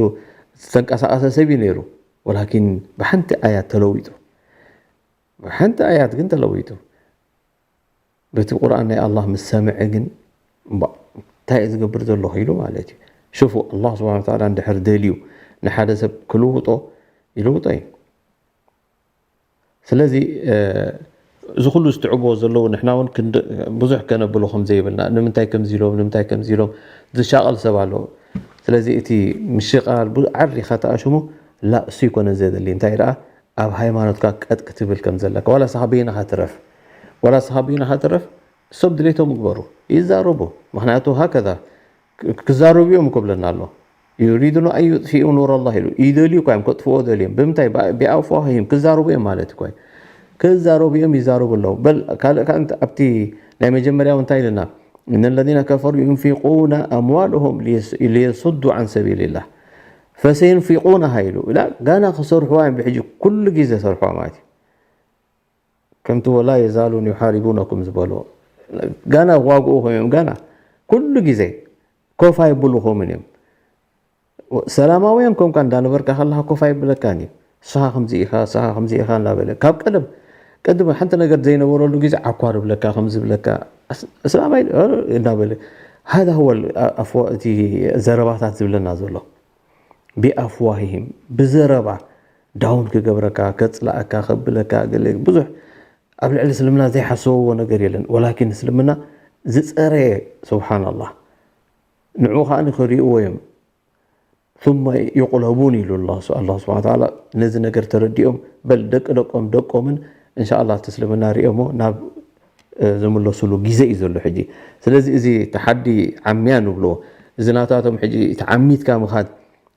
ዝተንቀሳቐሰ ሰብ እዩ ነይሩ። ወላኪን ብሓንቲ ኣያት ተለዊጡ። ብሓንቲ ኣያት ግን ተለዊጡ። በቲ ቁርኣን ናይ ኣላህ ምስ ሰምዐ ግን፣ እምባ፣ እንታይ እየ ዝገብር ዘለኹ ኢሉ ማለት እዩ። ሽፉ፣ ኣላህ ስብሓን ወተዓላ እንድሕር ደልዩ ንሓደ ሰብ ክልውጦ፣ ይልውጦ እዩ። ስለዚ፣ እ፣ እዚ ኩሉ ዝትዕብዎ ዘለዉ ንሕና እውን ክንድ-፣ ብዙሕ ከነብሎ ከም ዘይብልና፣ ንምንታይ ከምዚ ኢሎም፣ ንምንታይ ከምዚ ኢሎም ዝሻቐል ሰብ ኣሎ። ስለዚ እቲ ምሽቓል ቡ-፣ ዓሪኻ ተኣሽሙ፣ ላ፣ እሱ ይኮነ ዘድሊ። እንታይ ደኣ፣ ኣብ ሃይማኖትካ ቀጥ ክትብል ከም ዘለካ። ዋላ ንስኻ በይንኻ ትረፍ። ዋላ ንስኻ በይንኻ ትረፍ፣ እሶም ድሌቶም ይግበሩ። ይዛረቡ። ምኽንያቱ ሃከዛ ክ-፣ ክዛረቡ እዮም ክብለና ኣሎ። ዩሪዱና ኣን ዩጥፊኡ ኑር ኣላህ ኢሉ። ይደልዩ እኳ እዮም፣ ከጥፍዎ ደልዮም። ብምንታይ? ብ-፣ ብኣፍዋሂሂም ክዛረቡ እዮም ማለት እኮ እዩ። ክዛረቡ እዮም፣ ይዛረቡ ኣለዉ። በል፣ ካልእ ከኣ እንተ-፣ ኣብቲ ናይ መጀመርያ እውን እንታይ ኢልና? እነ ለዚነ ከፈሩ ዩንፊቁነ ኣምዋለሁም ሊየስ-፣ ሊየሱዱ ዓን ሰቢልላህ ፈሰዩንፊቁነሃ ኢሉ። ላ፣ ጋና ክሰርሕዋ እዮም ብሕጂ ኩሉ ግዜ ሰርሕዋ ማለት እዩ። ከምቲ ወላ የዛሉን ዩሓሪቡነኩም ዝበሎ፣ ጋና ክዋግኡ ኮይኖም፣ ጋና ኩሉ ግዜ ኮፍ ኣይብሉኹምን እዮም። ሰላማውያን ኮንካ እንዳነበርካ ከለኻ ኮፍ ኣይብለካን እዩ። ንስኻ ከምዚ ኢኻ፣ ንስኻ ከምዚ ኢኻ እናበለ፣ ካብ ቀደም፣ ቅድም ሓንቲ ነገር ዘይነበረሉ ግዜ ዓኳር ይብለካ፣ ከምዚ ይብለካ፣ ኣስ-፣ እስላማይ፣ እ፣ እናበለ፣ ሃዛ ሁወ ኣፍዋ-፣ እቲ ዘረባታት ዝብለና ዘሎ። ቢኣፍዋሂሂም፣ ብዘረባ ዳውን ክገብረካ፣ ከጽላኣካ፣ ከብለካ፣ ገለ ብዙሕ ኣብ ልዕሊ እስልምና ዘይሓሰብዎ ነገር የለን። ወላኪን እስልምና ዝጸረየ፣ ሱብሓነላህ፣ ንዕኡ ከኣ ክርእይዎ እዮም። ثم يغلبون ኢሉ ኣላህ ስ-፣ ኣላህ ስብሓነ ወተዓላ ነዚ ነገር ተረዲኦም፣ በል ደቂ ደቆም ደቆምን እንሻኣላህ እቲ እስልምና ርእዮሞ ናብ፣ እ፣ ዝምለሱሉ ግዜ እዩ ዘሎ ሕጂ። ስለዚ እዚ ተሓዲ ዓምያ ንብሎ፣ እዚ ናታቶም ሕጂ ተዓሚትካ ምኻድ፣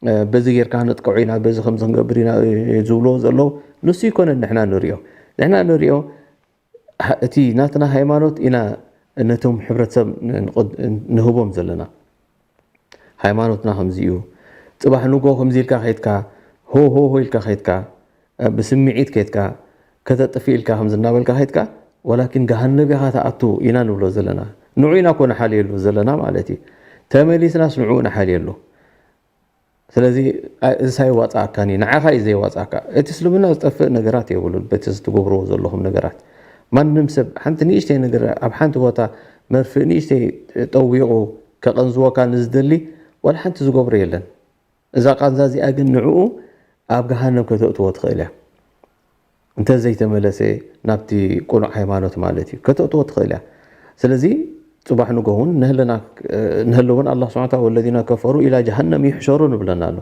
እ፣ በዚ ጌርካ ነጥቅዑ ኢና፣ በዚ ከምዚ ክንገብር ኢና፣ እ፣ ዝብልዎ ዘለዉ፣ ንሱ ይኮነን ንሕና ንርእዮ። ንሕና ንርእዮ፣ ሃ-፣ እቲ ናትና ሃይማኖት ኢና ነቶም ሕብረተሰብ ን-፣ ንቕድ-፣ ንህቦም ዘለና። ሃይማኖትና ከምዚ እዩ። ጽባሕ ንጎ ከምዚ ኢልካ ኸይድካ፣ ሆ፣ ሆ፣ ሆ ኢልካ ኸይድካ፣ እ፣ ብስምዒት ኬድካ፣ ከተጥፍእ ኢልካ ከምዚ እናበልካ ኸይድካ፣ ወላኪን ገሃነብ ኢኻ ትኣቱ ኢና ንብሎ ዘለና። ንዑ ኢና እኮ ንሓልየሉ ዘለና ማለት እዩ። ተመሊስናስ ንዑ ንሓልየሉ። ስለዚ፣ ኣ-፣ እዚ ኣይዋጽኣካን እዩ፣ ንዓኻ እዩ ዘይዋጽኣካ። እቲ እስልምና ዝጠፍእ ነገራት የብሉን፣ በቲ ዝትገብርዎ ዘለኹም ነገራት። ማንም ሰብ ሓንቲ ንእሽተይ ነገር ኣብ ሓንቲ ቦታ መርፍእ ንእሽተይ ጠዊቑ ከቐንዝወካ ንዝደሊ፣ ዋላ ሓንቲ ዝገብሮ የለን። እዛ ቃንዛ እዚኣ ግን ንዕኡ ኣብ ገሃነም ከተእትዎ ትኽእል እያ። እንተ ዘይተመለሰ ናብቲ ቅኑዕ ሃይማኖት ማለት እዩ፣ ከተእትዎ ትኽእል እያ። ስለዚ ጽባሕ ንጎ እውን ንህልና፣ ንህሊ እውን ኣላህ ስብሓነ ወተዓላ "ወለዚነ ከፈሩ ኢላ ጀሃነም ይሕሸሩ" ንብለና ኣሎ።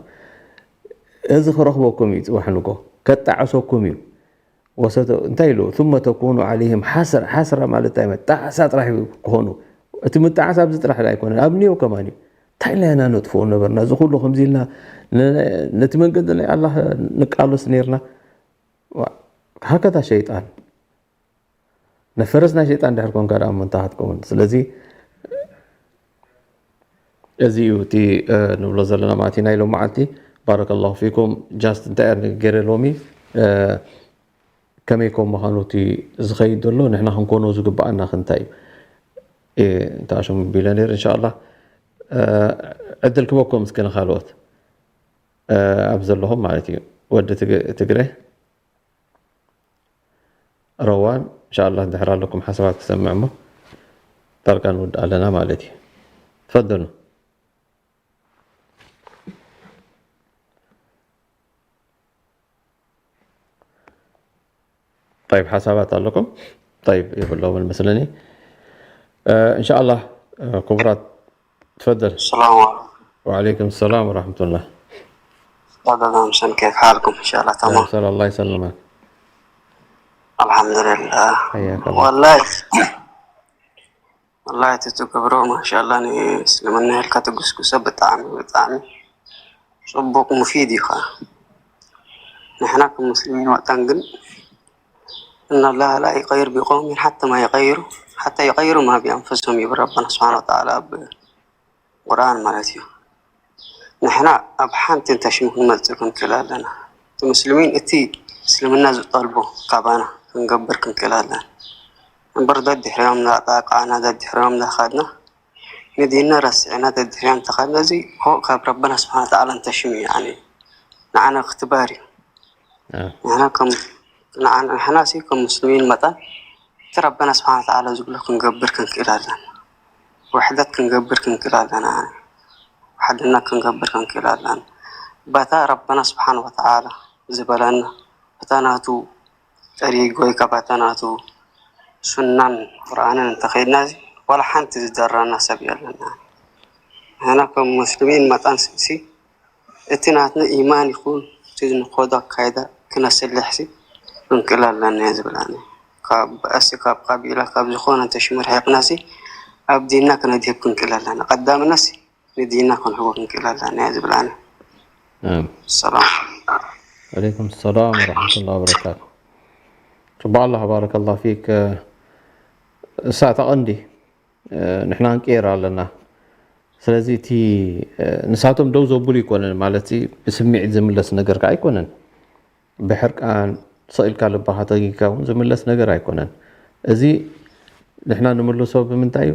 እዚ ክረኽበኩም እዩ፣ ጽባሕ ንጎ ከጣዕሰኩም እዩ። ወሰተ-፣ እንታይ ኢሉ? "ثم تكون عليهم حسرة"፣ ሓስራ ማለት እንታይ ማለት? ጣዕሳ ጥራሕ ክኾኑ። እቲ ምጣዕሳ ኣብዚ ጥራሕ ኣይኮነን፣ ኣብ ኒዮ ከማን እዩ። እንታይ ኢልና ኢና ነጥፍኦ ነበርና? እዚ ኩሉ ከምዚ ኢልና ነ-፣ ነቲ መንገዲ ናይ ኣላህ ንቃለስ ነርና። ዋ፣ ሃከዛ ሸይጣን። ነፈረስ ናይ ሸይጣን ድሕር ኮንካ ደኣ እሞ እንታይ ክትከውን? ስለዚ እዚ እዩ እቲ ንብሎ ዘለና ማለት እዩ ናይ ሎም መዓልቲ። ባረከላሁ ፊኩም። ጃስት እንታይ እያ ገይረ ሎሚ ከመይ ከም ምዃኑ እቲ ዝኸይድ ዘሎ ንሕና ክንኮኖ ዝግብኣና ክንታይ እዩ? እንተኣሽም ቢለኔር እንሻላ ዕድል ክበኩም እስኪ ንኻልኦት ኣብ ዘለኹም ማለት እዩ። ወዲ ትግረ ረዋን እንሻላ ድሕር ኣለኩም ሓሳባት ክሰምዕ እሞ ዳርጋ ንውድ ኣለና ማለት እዩ። ትፈደሉ። طيب ሓሳባት ኣለኩም؟ طيب የብሎምን መስለኒ። እንሻላ ክቡራት ትፈደል። السلام عليكم. وعليكم السلام ورحمة الله. تفضل مسلم، كيف حالكم؟ إن شاء الله تمام. سلام الله يسلمك. الحمد لله. حياك الله. والله والله እቲ ትገብሮ ማሻላ ንእስልምና ኢልካ ትጉስጉሶ ብጣዕሚ ብጣዕሚ ፅቡቅ ሙፊድ እዩ ከዓ። ንሕና ከም ሙስሊሚን መጠን ግን إن الله لا يغير بقوم حتى ما يغيروا حتى يغيروا ما بأنفسهم ይብል ረበና ስብሓን ወተዓላ ኣብ ቁርኣን ማለት እዩ። ንሕና ኣብ ሓንቲ እንተሽሙ ክንመፅእ ክንክእል ኣለና። እቲ ሙስሊሚን እቲ እስልምና ዝጠልቦ ካባና ክንገብር ክንክእል ኣለና። እምበር ደድሕሪኦም እንዳጣቃዕና ደድሕሪኦም እንዳኻድና ንዲንና ረሲዕና ደድሕሪኦም ተኻድና እዚ ኮ ካብ ረበና ስብሓን ወተዓላ እንተሽሙ እዩ። ያኒ ንዓና እኽትባር እዩ። ንሕና ከም ንዓና ንሕና ሲ ከም ሙስሊሚን መጠን እቲ ረበና ስብሓን ወተዓላ ዝብሎ ክንገብር ክንክእል ኣለና። ውሕደት ክንገብር ክንክእል ኣለና። ውሕድና ክንገብር ክንክእል ኣለና። በታ ረበና ስብሓን ወተዓላ ዝበለና በታ ናቱ ጠሪግ ወይ ከዓ በታ ናቱ ሱናን ቁርኣንን እንተኸይድና እዚ ዋላ ሓንቲ ዝደራና ሰብ የለና። ንሕና ከም ሙስሊሚን መጠን ሲ እቲ ናትና ኢማን ይኹን እቲ ንኸዶ ኣካይዳ ክነስልሕ ሲ ክንክእል ኣለና እየ ዝብል ኣነ። ካብ በእሲ ካብ ቀቢላ ካብ ዝኾነ እንተሽሙ ርሒቕና ሲ ኣብ ዲንና ክነድህብ ክንክእል ኣለና። ቀዳምና ሲ ንዲንና ክንህቦ ክንክእል ኣለና እየ ዝብል ኣነ። ሰላም። عليكم السلام ورحمة الله وبركاته. ፅቡቅ ኣለኻ ባረከላ ፊክ። እሳ ተቐንዲ ንሕና ንቅየር ኣለና። ስለዚ እቲ ንሳቶም ደው ዘብሉ ይኮነን ማለት ብስምዒት ዝምለስ ነገር ከዓ ኣይኮነን። ብሕርቃን ስቕ ኢልካ ልባኻ ተጊግካ እውን ዝምለስ ነገር ኣይኮነን። እዚ ንሕና ንምልሶ ብምንታይ እዩ?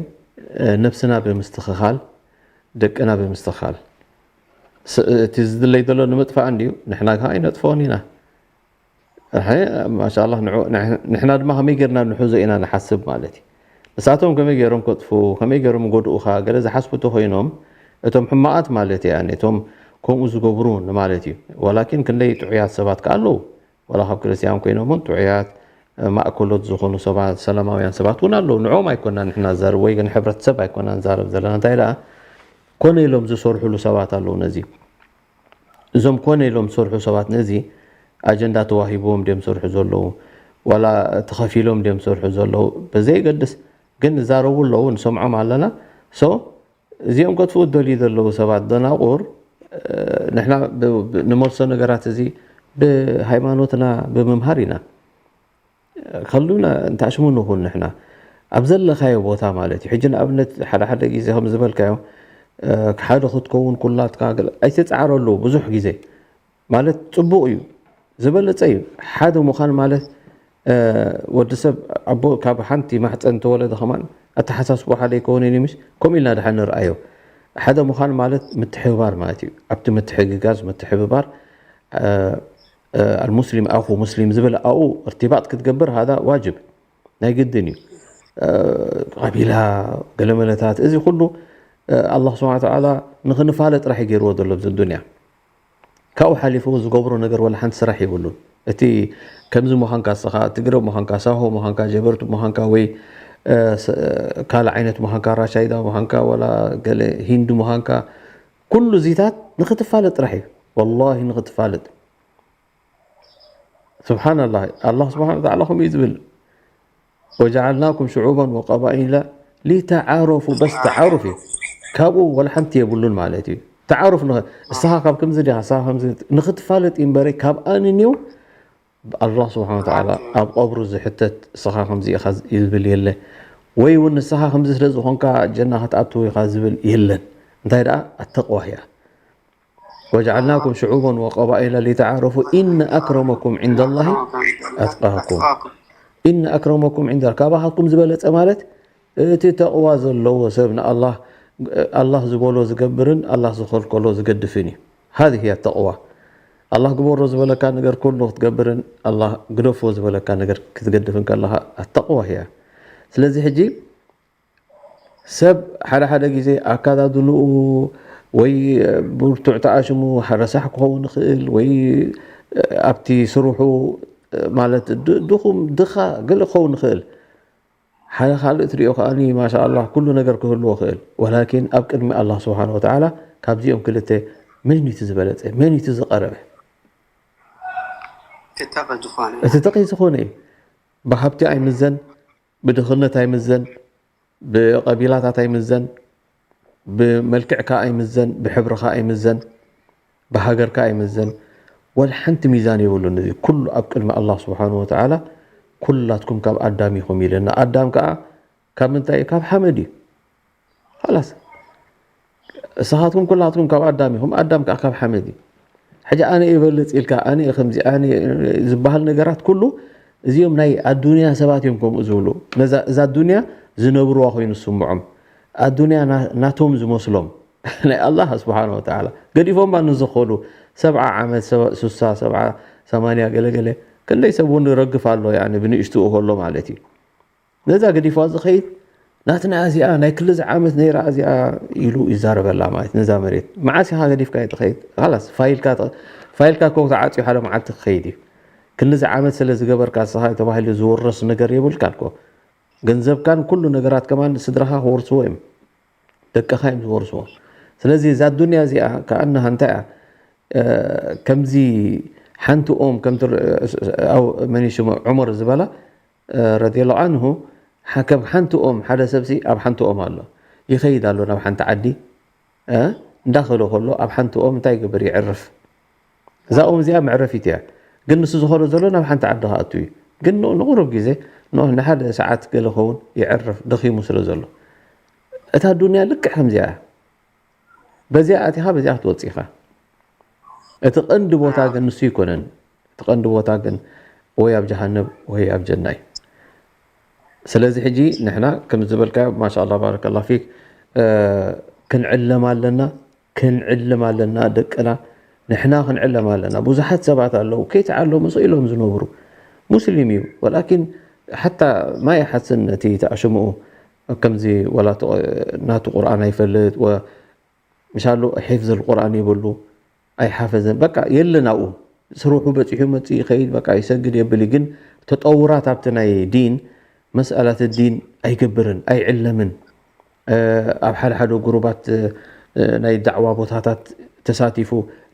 ነብስና ብምስትኽኻል፣ ደቅና ብምስትኽኻል። እቲ ዝድለይ ዘሎ ንምጥፋእ እንድዩ፣ ንሕና ከዓ ኣይነጥፍኦን ኢና። ማሻላ ንሕና ድማ ከመይ ጌርና ንሕዞ ኢና ንሓስብ ማለት እዩ። ንሳቶም ከመይ ገይሮም ከጥፍኡ ከመይ ገይሮም ጎድኡኻ ገለ ዝሓስቡ ተኮይኖም እቶም ሕማቓት ማለት እያ እቶም ከምኡ ዝገብሩ ንማለት እዩ። ዋላኪን ክንደይ ጥዑያት ሰባት ከ ኣለዉ። ዋላ ካብ ክርስትያን ኮይኖም እውን ጥዑያት ማእከሎት ዝኾኑ ሰባት ሰላማውያን ሰባት እውን ኣለዉ። ንዕኦም ኣይኮና ንሕና ንዛረብ ወይ ግን ሕብረተሰብ ኣይኮና ንዛረብ ዘለና እንታይ ደኣ ኮነ ኢሎም ዝሰርሕሉ ሰባት ኣለዉ ነዚ እዞም ኮነ ኢሎም ዝሰርሑ ሰባት ነዚ ኣጀንዳ ተዋሂብዎም ድዮም ዝሰርሑ ዘለዉ ዋላ ተኸፊሎም ድዮም ዝሰርሑ ዘለዉ ብዘየገድስ ግን ዝዛረቡ ኣለዉ ንሰምዖም ኣለና so እዚኦም ከጥፍኡ ዝደልዩ ዘለዉ ሰባት ደናቑር ንሕና ንመልሶ ነገራት እዚ ብሃይማኖትና ብምምሃር ኢና ከሉና እንታሽሙ ንኹን ንሕና ኣብ ዘለኻዮ ቦታ ማለት እዩ ሕጂ ንኣብነት ሓደ ሓደ ግዜ ከም ዝበልካዮ ሓደ ክትከውን ኩላትካ ኣይተፃዕረሉ ብዙሕ ግዜ ማለት ፅቡቕ እዩ ዝበለፀ እዩ ሓደ ምዃን ማለት ወዲ ሰብ ኣቦ ካብ ሓንቲ ማሕፀን ተወለደ ከማን ኣተሓሳስቦ ሓደ ይከውን እዩ ምሽ ከምኡ ኢልና ድሓ ንርኣዮ ሓደ ምዃን ማለት ምትሕብባር ማለት እዩ ኣብቲ ምትሕግጋዝ ምትሕብባር المسلم أخو مسلم ዝብል ኣብኡ ارتباط ክትገብር هذا واجب ናይ ግድን እዩ ቀቢላ ገለመለታት እዚ ኩሉ الله سبحانه وتعالى ንኽንፋለ ጥራሕ እዩ ገይርዎ ዘሎ ኣብዚ ዱንያ ካብኡ ሓሊፉ ዝገብሮ ነገር ወላ ሓንቲ ስራሕ የብሉን እቲ ከምዚ ምዃንካ እስኻ ትግረ ምዃንካ ሳሆ ምዃንካ ጀበርቱ ምዃንካ ወይ ካልእ ዓይነት ምዃንካ ራሻይዳ ምዃንካ ወላ ገለ ሂንዱ ምዃንካ ኩሉ እዚታት ንኽትፋለጥ ጥራሕ እዩ ወላሂ ንኽትፋለጥ سبحان الله الله سبحانه وتعالى ከምኡ እዩ ዝብል وجعلناكم شعوبا وقبائل لتعارفوا በስ ተዓሩፍ እዩ ካብኡ ወላ ሓንቲ የብሉን ማለት እዩ ተዓሩፍ እስኻ ካብ ከምዚ ዲኻ እስኻ ከምዚ ንኽትፋለጥ እዩ እምበረ ካብ ኣንንዩ ብኣላህ ስብሓን ወተዓላ ኣብ ቀብሩ ዝሕተት እስኻ ከምዚ ኢኻ ዝብል የለ፣ ወይ እውን ንስኻ ከምዚ ስለ ዝኾንካ ጀና ክትኣትው ኢኻ ዝብል የለን። እንታይ ደኣ ኣተቕዋ እያ። ወጀዓልናኩም ሽዑበን ወቀባኢላ ሊተዓረፉ ኢነ ኣክረመኩም ዒንደላሂ ኣትቃኩም። ኢነ ኣክረመኩም ዒንደ፣ ካባኻትኩም ዝበለጸ ማለት እቲ ተቕዋ ዘለዎ ሰብ ንኣላህ፣ ኣላህ ዝበሎ ዝገብርን ኣላህ ዝኸልከሎ ዝገድፍን እዩ። ሃዚህ እያ ተቕዋ። ኣላህ ግበሮ ዝበለካ ነገር ኩሉ ክትገብርን ኣላህ ግደፎ ዝበለካ ነገር ክትገድፍን ከለኻ ኣተቕዋ እያ። ስለዚ ሕጂ ሰብ ሓደ ሓደ ግዜ ኣካዳድንኡ ወይ ብርቱዕ ተኣሽሙ ረሳሕ ክኸውን ይኽእል፣ ወይ ኣብቲ ስርሑ ማለት ድ-፣ ድኹም ድኻ ገለ ክኸውን ይኽእል። ሓደ ካልእ ትሪኦ ከኣ ማሻ ኣላህ ኩሉ ነገር ክህልዎ ይኽእል። ወላኪን ኣብ ቅድሚ ኣላህ ስብሓን ወተዓላ ካብዚኦም ክልተ መን እዩ እቲ ዝበለጸ? መን እዩ እቲ ዝቐረበ? እቲ ተቐ ዝኾነ እቲ ተቐይ ዝኾነ እዩ። ብሃብቲ ኣይምዘን፣ ብድኽነት ኣይምዘን፣ ብቐቢላታት ኣይምዘን፣ ብመልክዕካ ኣይምዘን፣ ብሕብርኻ ኣይምዘን፣ ብሃገርካ ኣይምዘን። ወላ ሓንቲ ሚዛን የብሉን። እዚ ኩሉ ኣብ ቅድሚ ኣላህ ስብሓን ወተዓላ ኩላትኩም ካብ ኣዳም ኢኹም ኢለና። ኣዳም ከዓ ካብ ምንታይ እዩ? ካብ ሓመድ እዩ። ኻላስ፣ እሳኻትኩም ኩላትኩም ካብ ኣዳም ኢኹም፣ ኣዳም ከዓ ካብ ሓመድ እዩ። ሕጂ ኣነ እየ ይበልጽ ኢልካ፣ ኣነ እየ ከምዚ፣ ኣነ እየ ዝበሃል ነገራት ኩሉ፣ እዚኦም ናይ ኣዱንያ ሰባት እዮም ከምኡ ዝብሉ። ነዛ፣ እዛ ኣዱንያ ዝነብርዋ ኮይኑ ዝስምዖም፣ ኣዱንያ ና-፣ ናቶም ዝመስሎም። ናይ ኣላህ ስብሓን ወተዓላ ገዲፎም ባ ንዝኸዱ ሰብዓ ዓመት፣ ሰባ-፣ ሱሳ፣ ሰብዓ፣ ሰማንያ ገለገለ፣ ክንደይ ሰብ እውን ይረግፍ ኣሎ፣ ያኒ ብንእሽትኡ ከሎ ማለት እዩ። ነዛ ገዲፋ ዝኸይድ ናትና እዚኣ ናይ ክልዚ ዓመት ነይራ እዚኣ ኢሉ ይዛረበላ ማለት ነዛ መሬት። መዓስ ኢኻ ገዲፍካ ትኸይድ? ኻላስ ፋይልካ ተ-፣ ፋይልካ እኮ ተዓፅዩ ሓደ መዓልቲ ክኸይድ እዩ። ክንዚ ዓመት ስለ ዝገበርካ ንስኻ ተባሂሉ ዝውረስ ነገር የብልካን እኮ። ገንዘብካን ኩሉ ነገራት ከማን ስድራኻ ክወርስዎ እዮም። ደቅኻ እዮም ዝወርስዎ። ስለዚ እዛ ኣዱንያ እዚኣ ከኣንሃ እንታይ እያ? እ፣ ከምዚ ሓንቲ ኦም ከምቲ ር-፣ እ፣ ኣው-፣ መን እዩ ሽሙ? ዑመር ዝበላ፣ እ፣ ረዲየላሁ ዓንሁ፣ ሓ-፣ ከም ሓንቲ ኦም ሓደ ሰብሲ ኣብ ሓንቲ ኦም ኣሎ። ይኸይድ ኣሎ ናብ ሓንቲ ዓዲ፣ እ፣ እንዳኸደ ከሎ ኣብ ሓንቲ ኦም እንታይ ይገብር? ይዕርፍ። እዛ ኦም እዚኣ መዕረፊት እያ። ግን ንሱ ዝኸዶ ዘሎ ናብ ሓንቲ ዓዲ ክኣቱ እዩ። ግን ን-፣ ንቑሩብ ግዜ፣ ን-፣ ንሓደ ሰዓት ገለ ኸውን ይዕርፍ፣ ደኺሙ ስለ ዘሎ። እታ ዱንያ ልክዕ ከምዚኣ እያ። በዚኣ ኣቲኻ፣ በዚኣ ክትወጽእ ኢኻ። እቲ ቀንዲ ቦታ ግን ንሱ ኣይኮነን። እቲ ቀንዲ ቦታ ግን ወይ ኣብ ጀሃነም ወይ ኣብ ጀና እዩ። ስለዚ ሕጂ ንሕና ከም ዝበልካዮ፣ ማሻ ኣላህ፣ ባረከላህ ፊክ፣ እ፣ ክንዕለም ኣለና፣ ክንዕልም ኣለና ደቅና። ንሕና ክንዕለም ኣለና። ብዙሓት ሰባት ኣለዉ፣ ከይተዓለሙ ስቕ ኢሎም ዝነብሩ። ሙስሊም እዩ፣ ወላኪን ሓታ ማይ ሓስን ነቲ ተኣሽምኡ ከምዚ ወላ ተ-፣ ናቱ ቁርኣን ኣይፈልጥ፣ ወ-፣ ምሻሉ ሒፍዝ ቁርኣን የብሉ፣ ኣይሓፈዘን። በቃ የለን ኣብኡ። ስርሑ በጺሑ መጽእ ይኸይድ፣ በቃ ይሰግድ የብል እዩ። ግን ተጠውራት ኣብቲ ናይ ዲን፣ መስኣላት ዲን ኣይገብርን፣ ኣይዕለምን። እ፣ ኣብ ሓደ ሓደ ጉሩባት፣ እ፣ ናይ ዳዕዋ ቦታታት ተሳቲፉ፣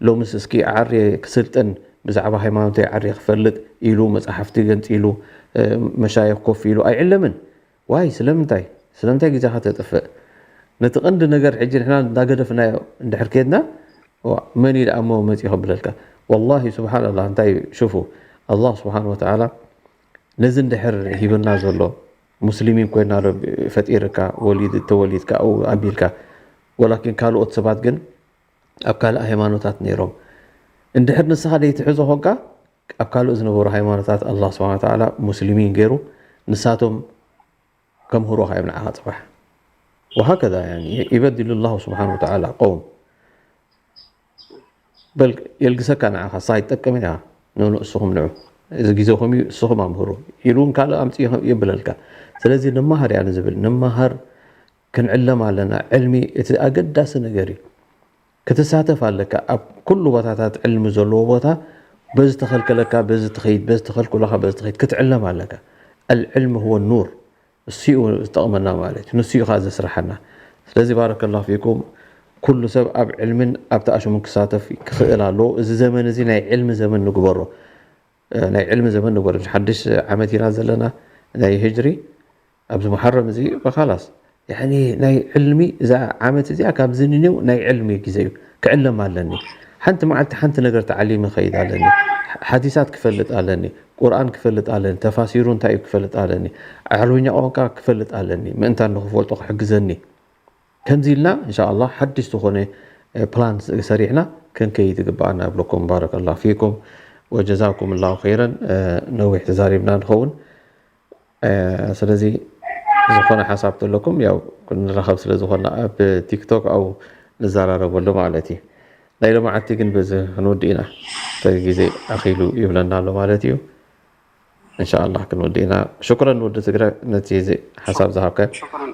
ሎምስ እስኪ ኣዓርየ ክስልጥን፣ ብዛዕባ ሃይማኖተይ ኣዓርየ ክፈልጥ ኢሉ መጻሕፍቲ ገንጺሉ፣ እ፣ መሻይኽ ኮፍ ኢሉ ኣይዕለምን። ዋይ፣ ስለምንታይ? ስለምንታይ ግዜኻ ተጥፍእ? ነቲ ቀንዲ ነገር ሕጂ ንሕና እንዳገደፍናዮ እንድሕር ኬድና፣ ዋ፣ መን እዩ ደኣ እሞ መጺኡ ከብለልካ? ወላሂ፣ ሱብሓነላህ፣ እንታይ እዩ? ሹፉ፣ ኣላህ ስብሓን ወተዓላ ነዚ እንድሕር ሂብና ዘሎ፣ ሙስሊሚን ኮይና ዶ ፈጢርካ፣ ወሊድ-፣ ተወሊድካ፣ ኣብኡ ኣቢልካ፣ ወላኪን ካልኦት ሰባት ግን ኣብ ካልእ ሃይማኖታት ነይሮም። እንድሕር ንስኻ ዘይትሕዞ ኾንካ፣ ኣብ ካልእ ዝነበሩ ሃይማኖታት ኣላህ ስብሓን ወተዓላ ሙስሊሚን ገይሩ፣ ንሳቶም ከምህሩኻ እዮም ንዓኻ ጽባሕ። ወሃከዛ፣ ያኒ፣ ይበድሉ ላሁ ስብሓን ወተዓላ ቀውም። በል የልግሰካ ንዓኻ፣ እሳ ኣይትጠቅምን እያ፣ ንንእስኹም ንዑ፣ እዚ ግዜኹም እዩ፣ እስኹም ኣምህሩ ኢሉ እውን ካልእ ኣምጽኡ የብለልካ። ስለዚ ንመሃር እያ ንዝብል፣ ንመሃር፣ ክንዕለም ኣለና። ዕልሚ እቲ ኣገዳሲ ነገር እዩ። ክትሳተፍ ኣለካ ኣብ ኩሉ ቦታታት ዕልሚ ዘለዎ ቦታ፣ በዚ ተኸልከለካ፣ በዚ ትኸይድ፣ በዚ ተኸልኩለካ፣ በዚ ትኸይድ፣ ክትዕለም ኣለካ። ኣልዕልም ሁወ ኑር፣ እሱ እዩ ዝጠቕመና ማለት እዩ፣ ንሱ እዩ ኸዓ ዘስርሓና። ስለዚ ባረከላሁ ፊኩም፣ ኩሉ ሰብ ኣብ ዕልምን ኣብ ተኣሽሙን ክሳተፍ ክኽእል ኣለዎ። እዚ ዘመን እዚ ናይ ዕልሚ ዘመን ንግበሮ፣ እ፣ ናይ ዕልሚ ዘመን ንግበሮ። ሓድሽ ዓመት ኢና ዘለና ናይ ህጅሪ፣ ኣብዚ መሓረም እዚ ኻላስ፣ ያኒ ናይ ዕልሚ እዛ ዓመት እዚኣ ካብዚ ንኔው ናይ ዕልሚ ግዜ እዩ። ክዕለም ኣለኒ። ሓንቲ መዓልቲ ሓንቲ ነገር ተዓሊመ ኸይድ ኣለኒ። ሓዲሳት ክፈልጥ ኣለኒ፣ ቁርኣን ክፈልጥ ኣለኒ፣ ተፋሲሩ እንታይ እዩ ክፈልጥ ኣለኒ፣ ዓረብኛ ቋንቋ ክፈልጥ ኣለኒ፣ ምእንታን ንኽፈልጦ ክሕግዘኒ። ከምዚ ኢልና እንሻኣላ ሓድሽ ዝኾነ ፕላን ሰሪሕና ክንከይድ ይግብኣና እብለኩም። ባረከላሁ ፊኩም ወጀዛኩም ላሁ ኸይረን። ነዊሕ ተዛሪብና ንኸውን። ስለዚ ዝኾነ ሓሳብ ተለኩም ያው ክንራኸብ ስለ ዝኾንና ኣብ ቲክቶክ ኣብኡ ንዘራረበሉ ማለት እዩ። ናይ ሎማዓቲ ግን በዚ ክንወድእ ኢና። እቲ ግዜ ኣኺሉ ይብለና ኣሎ ማለት እዩ። እንሻኣላህ ክንወድእ ኢና። ሽኩረን ወዲ ትግረ ነቲ እዚ ሓሳብ ዝሃብካ። ሽኩረን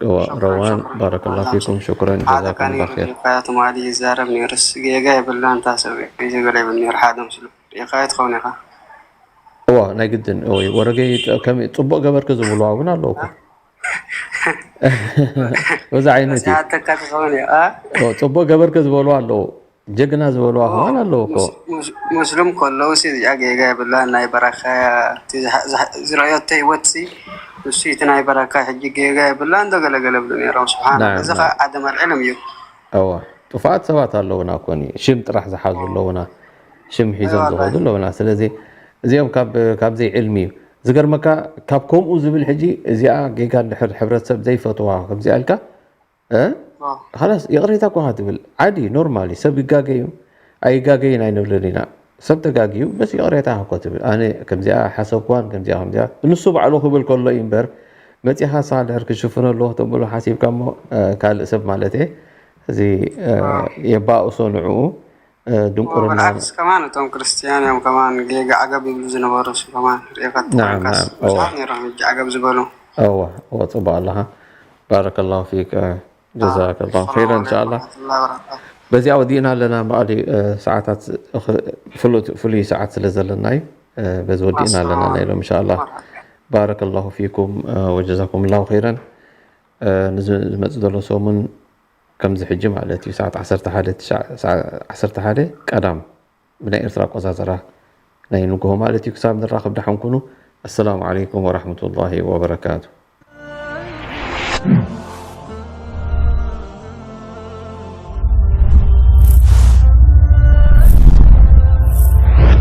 እዋ፣ ሽኩረን ረዋን ሽኩረን ባረከላሁ ኣላህ ፊኩም ሽኩረን ሓደ ጀዛኩም ካኒ ላ ኸይር። ሪኢኻዮ ትማሊ ይዛረብ ነይሩስ ጌጋ የብላን እታ ሰብ እዩ ዝብል ኣይብል ነይሩ ሓደ ምስሉ ሪኢኻዮ ትኸውን ኢኻ። እዋ ናይ ግድን ወይ ወረገይ ከም ጽቡቅ ገበርክ ዝብልዋ እውን ኣለዉ እኮ። በዛ ዓይነት እዩ። መጽሓተካ ትኸውን እዩ ኣ እዎ፣ ጽቡቅ ገበርክ ዝበልዋ ኣለዉ፣ ጀግና ዝበልዋ ከማን ኣለዉ እኮ። ሙስ- ሙስ- ሙስሊም ከለዉ ሲ እዚኣ ጌጋ የብላን ናይ በራካ እያ። እቲ ዝሓ- ዝሓ- ዝረኣዮ እተ ህይወት ሲ ንሱ እቲ ናይ በራካ ሕጂ ጌጋ የብላን ዶ ገለገለ ብሉ ነይሮም። ስብሓን ናም፣ እዚ ናም። ከዓ ዓደም ኣልዕልም እዩ። እዋ ጥፉኣት ሰባት ኣለዉና እኮ፣ ሽም ጥራሕ ዝሓዙ ኣለዉና፣ ሽም ሒዞም እዋ ዝኸዱ ኣለዉና። ስለዚ እዚኦም ካብ ካብ ዘይዕልሚ እዩ ዝገርመካ። ካብ ከምኡ ዝብል ሕጂ እዚኣ ጌጋ እንድሕር ሕብረተሰብ ዘይፈትዋ ከምዚኣ ኢልካ እ? እዋ ኻላስ ይቕሬታ እኳ ትብል ዓዲ ኖርማል እዩ። ሰብ ይጋገ እዩ ኣይጋገይን ኣይንብልን ኢና። ሰብ ተጋግዩ በስ ይቕሬታ እኮ ትብል። ኣነ ከምዚኣ ሓሰብኳን ከምዚኣ ከምዚኣ ንሱ ባዕሉ ክብል ከሎ እዩ እምበር መፂኻ ንስኻ ድሕር ክሽፍነሉ ከተብሎ ሓሲብካ እሞ እ፣ ካልእ ሰብ ማለት እየ። እዚ እ፣ የባእሶ ንዕኡ እ፣ ድንቁርና ብልዓክስ ከማን እቶም ክርስትያን እዮም ከማን ጌጋ ዓገብ ይብሉ ዝነበሩ እሱ ከማን ሪኢኻ ናም ተኾንካስ ናም እዋ ብዙሓት ነይሮም ሕጂ ዓገብ ዝበሉ። እዋ እዋ ፅቡቅ ኣለኻ። ባረከላሁ ፊክ እ፣ ጀዛከላሁ ኸይረን እንሻላ። ወረሕመቱላሂ ወበረካቱ። በዚኣ ወዲእና ኣለና እምበኣር እ፣ ሰዓታት እ፣ ፍሉጥ ፍሉይ ሰዓት ስለ ዘለና እዩ። እ፣ በዚ ወዲእና ኣለና ናይ ሎም እንሻላ። ባረከላሁ ፊኩም እ፣ ወጀዛኩም ላሁ ኸይረን። እ፣ ንዚ ዝመፅእ ዘሎ ሰሙን ከምዚ ሕጂ ማለት እዩ ሰዓት ዓሰርተ ሓደ ትሽዓ- ሰዓ- ዓሰርተ ሓደ ቀዳም ብናይ ኤርትራ ኣቆፃፅራ ናይ ንግሆ ማለት እዩ። ክሳብ ንራኸብ ደሓን ኩኑ። ኣሰላሙ ዓለይኩም ወራሕመቱላሂ ወበረካቱ።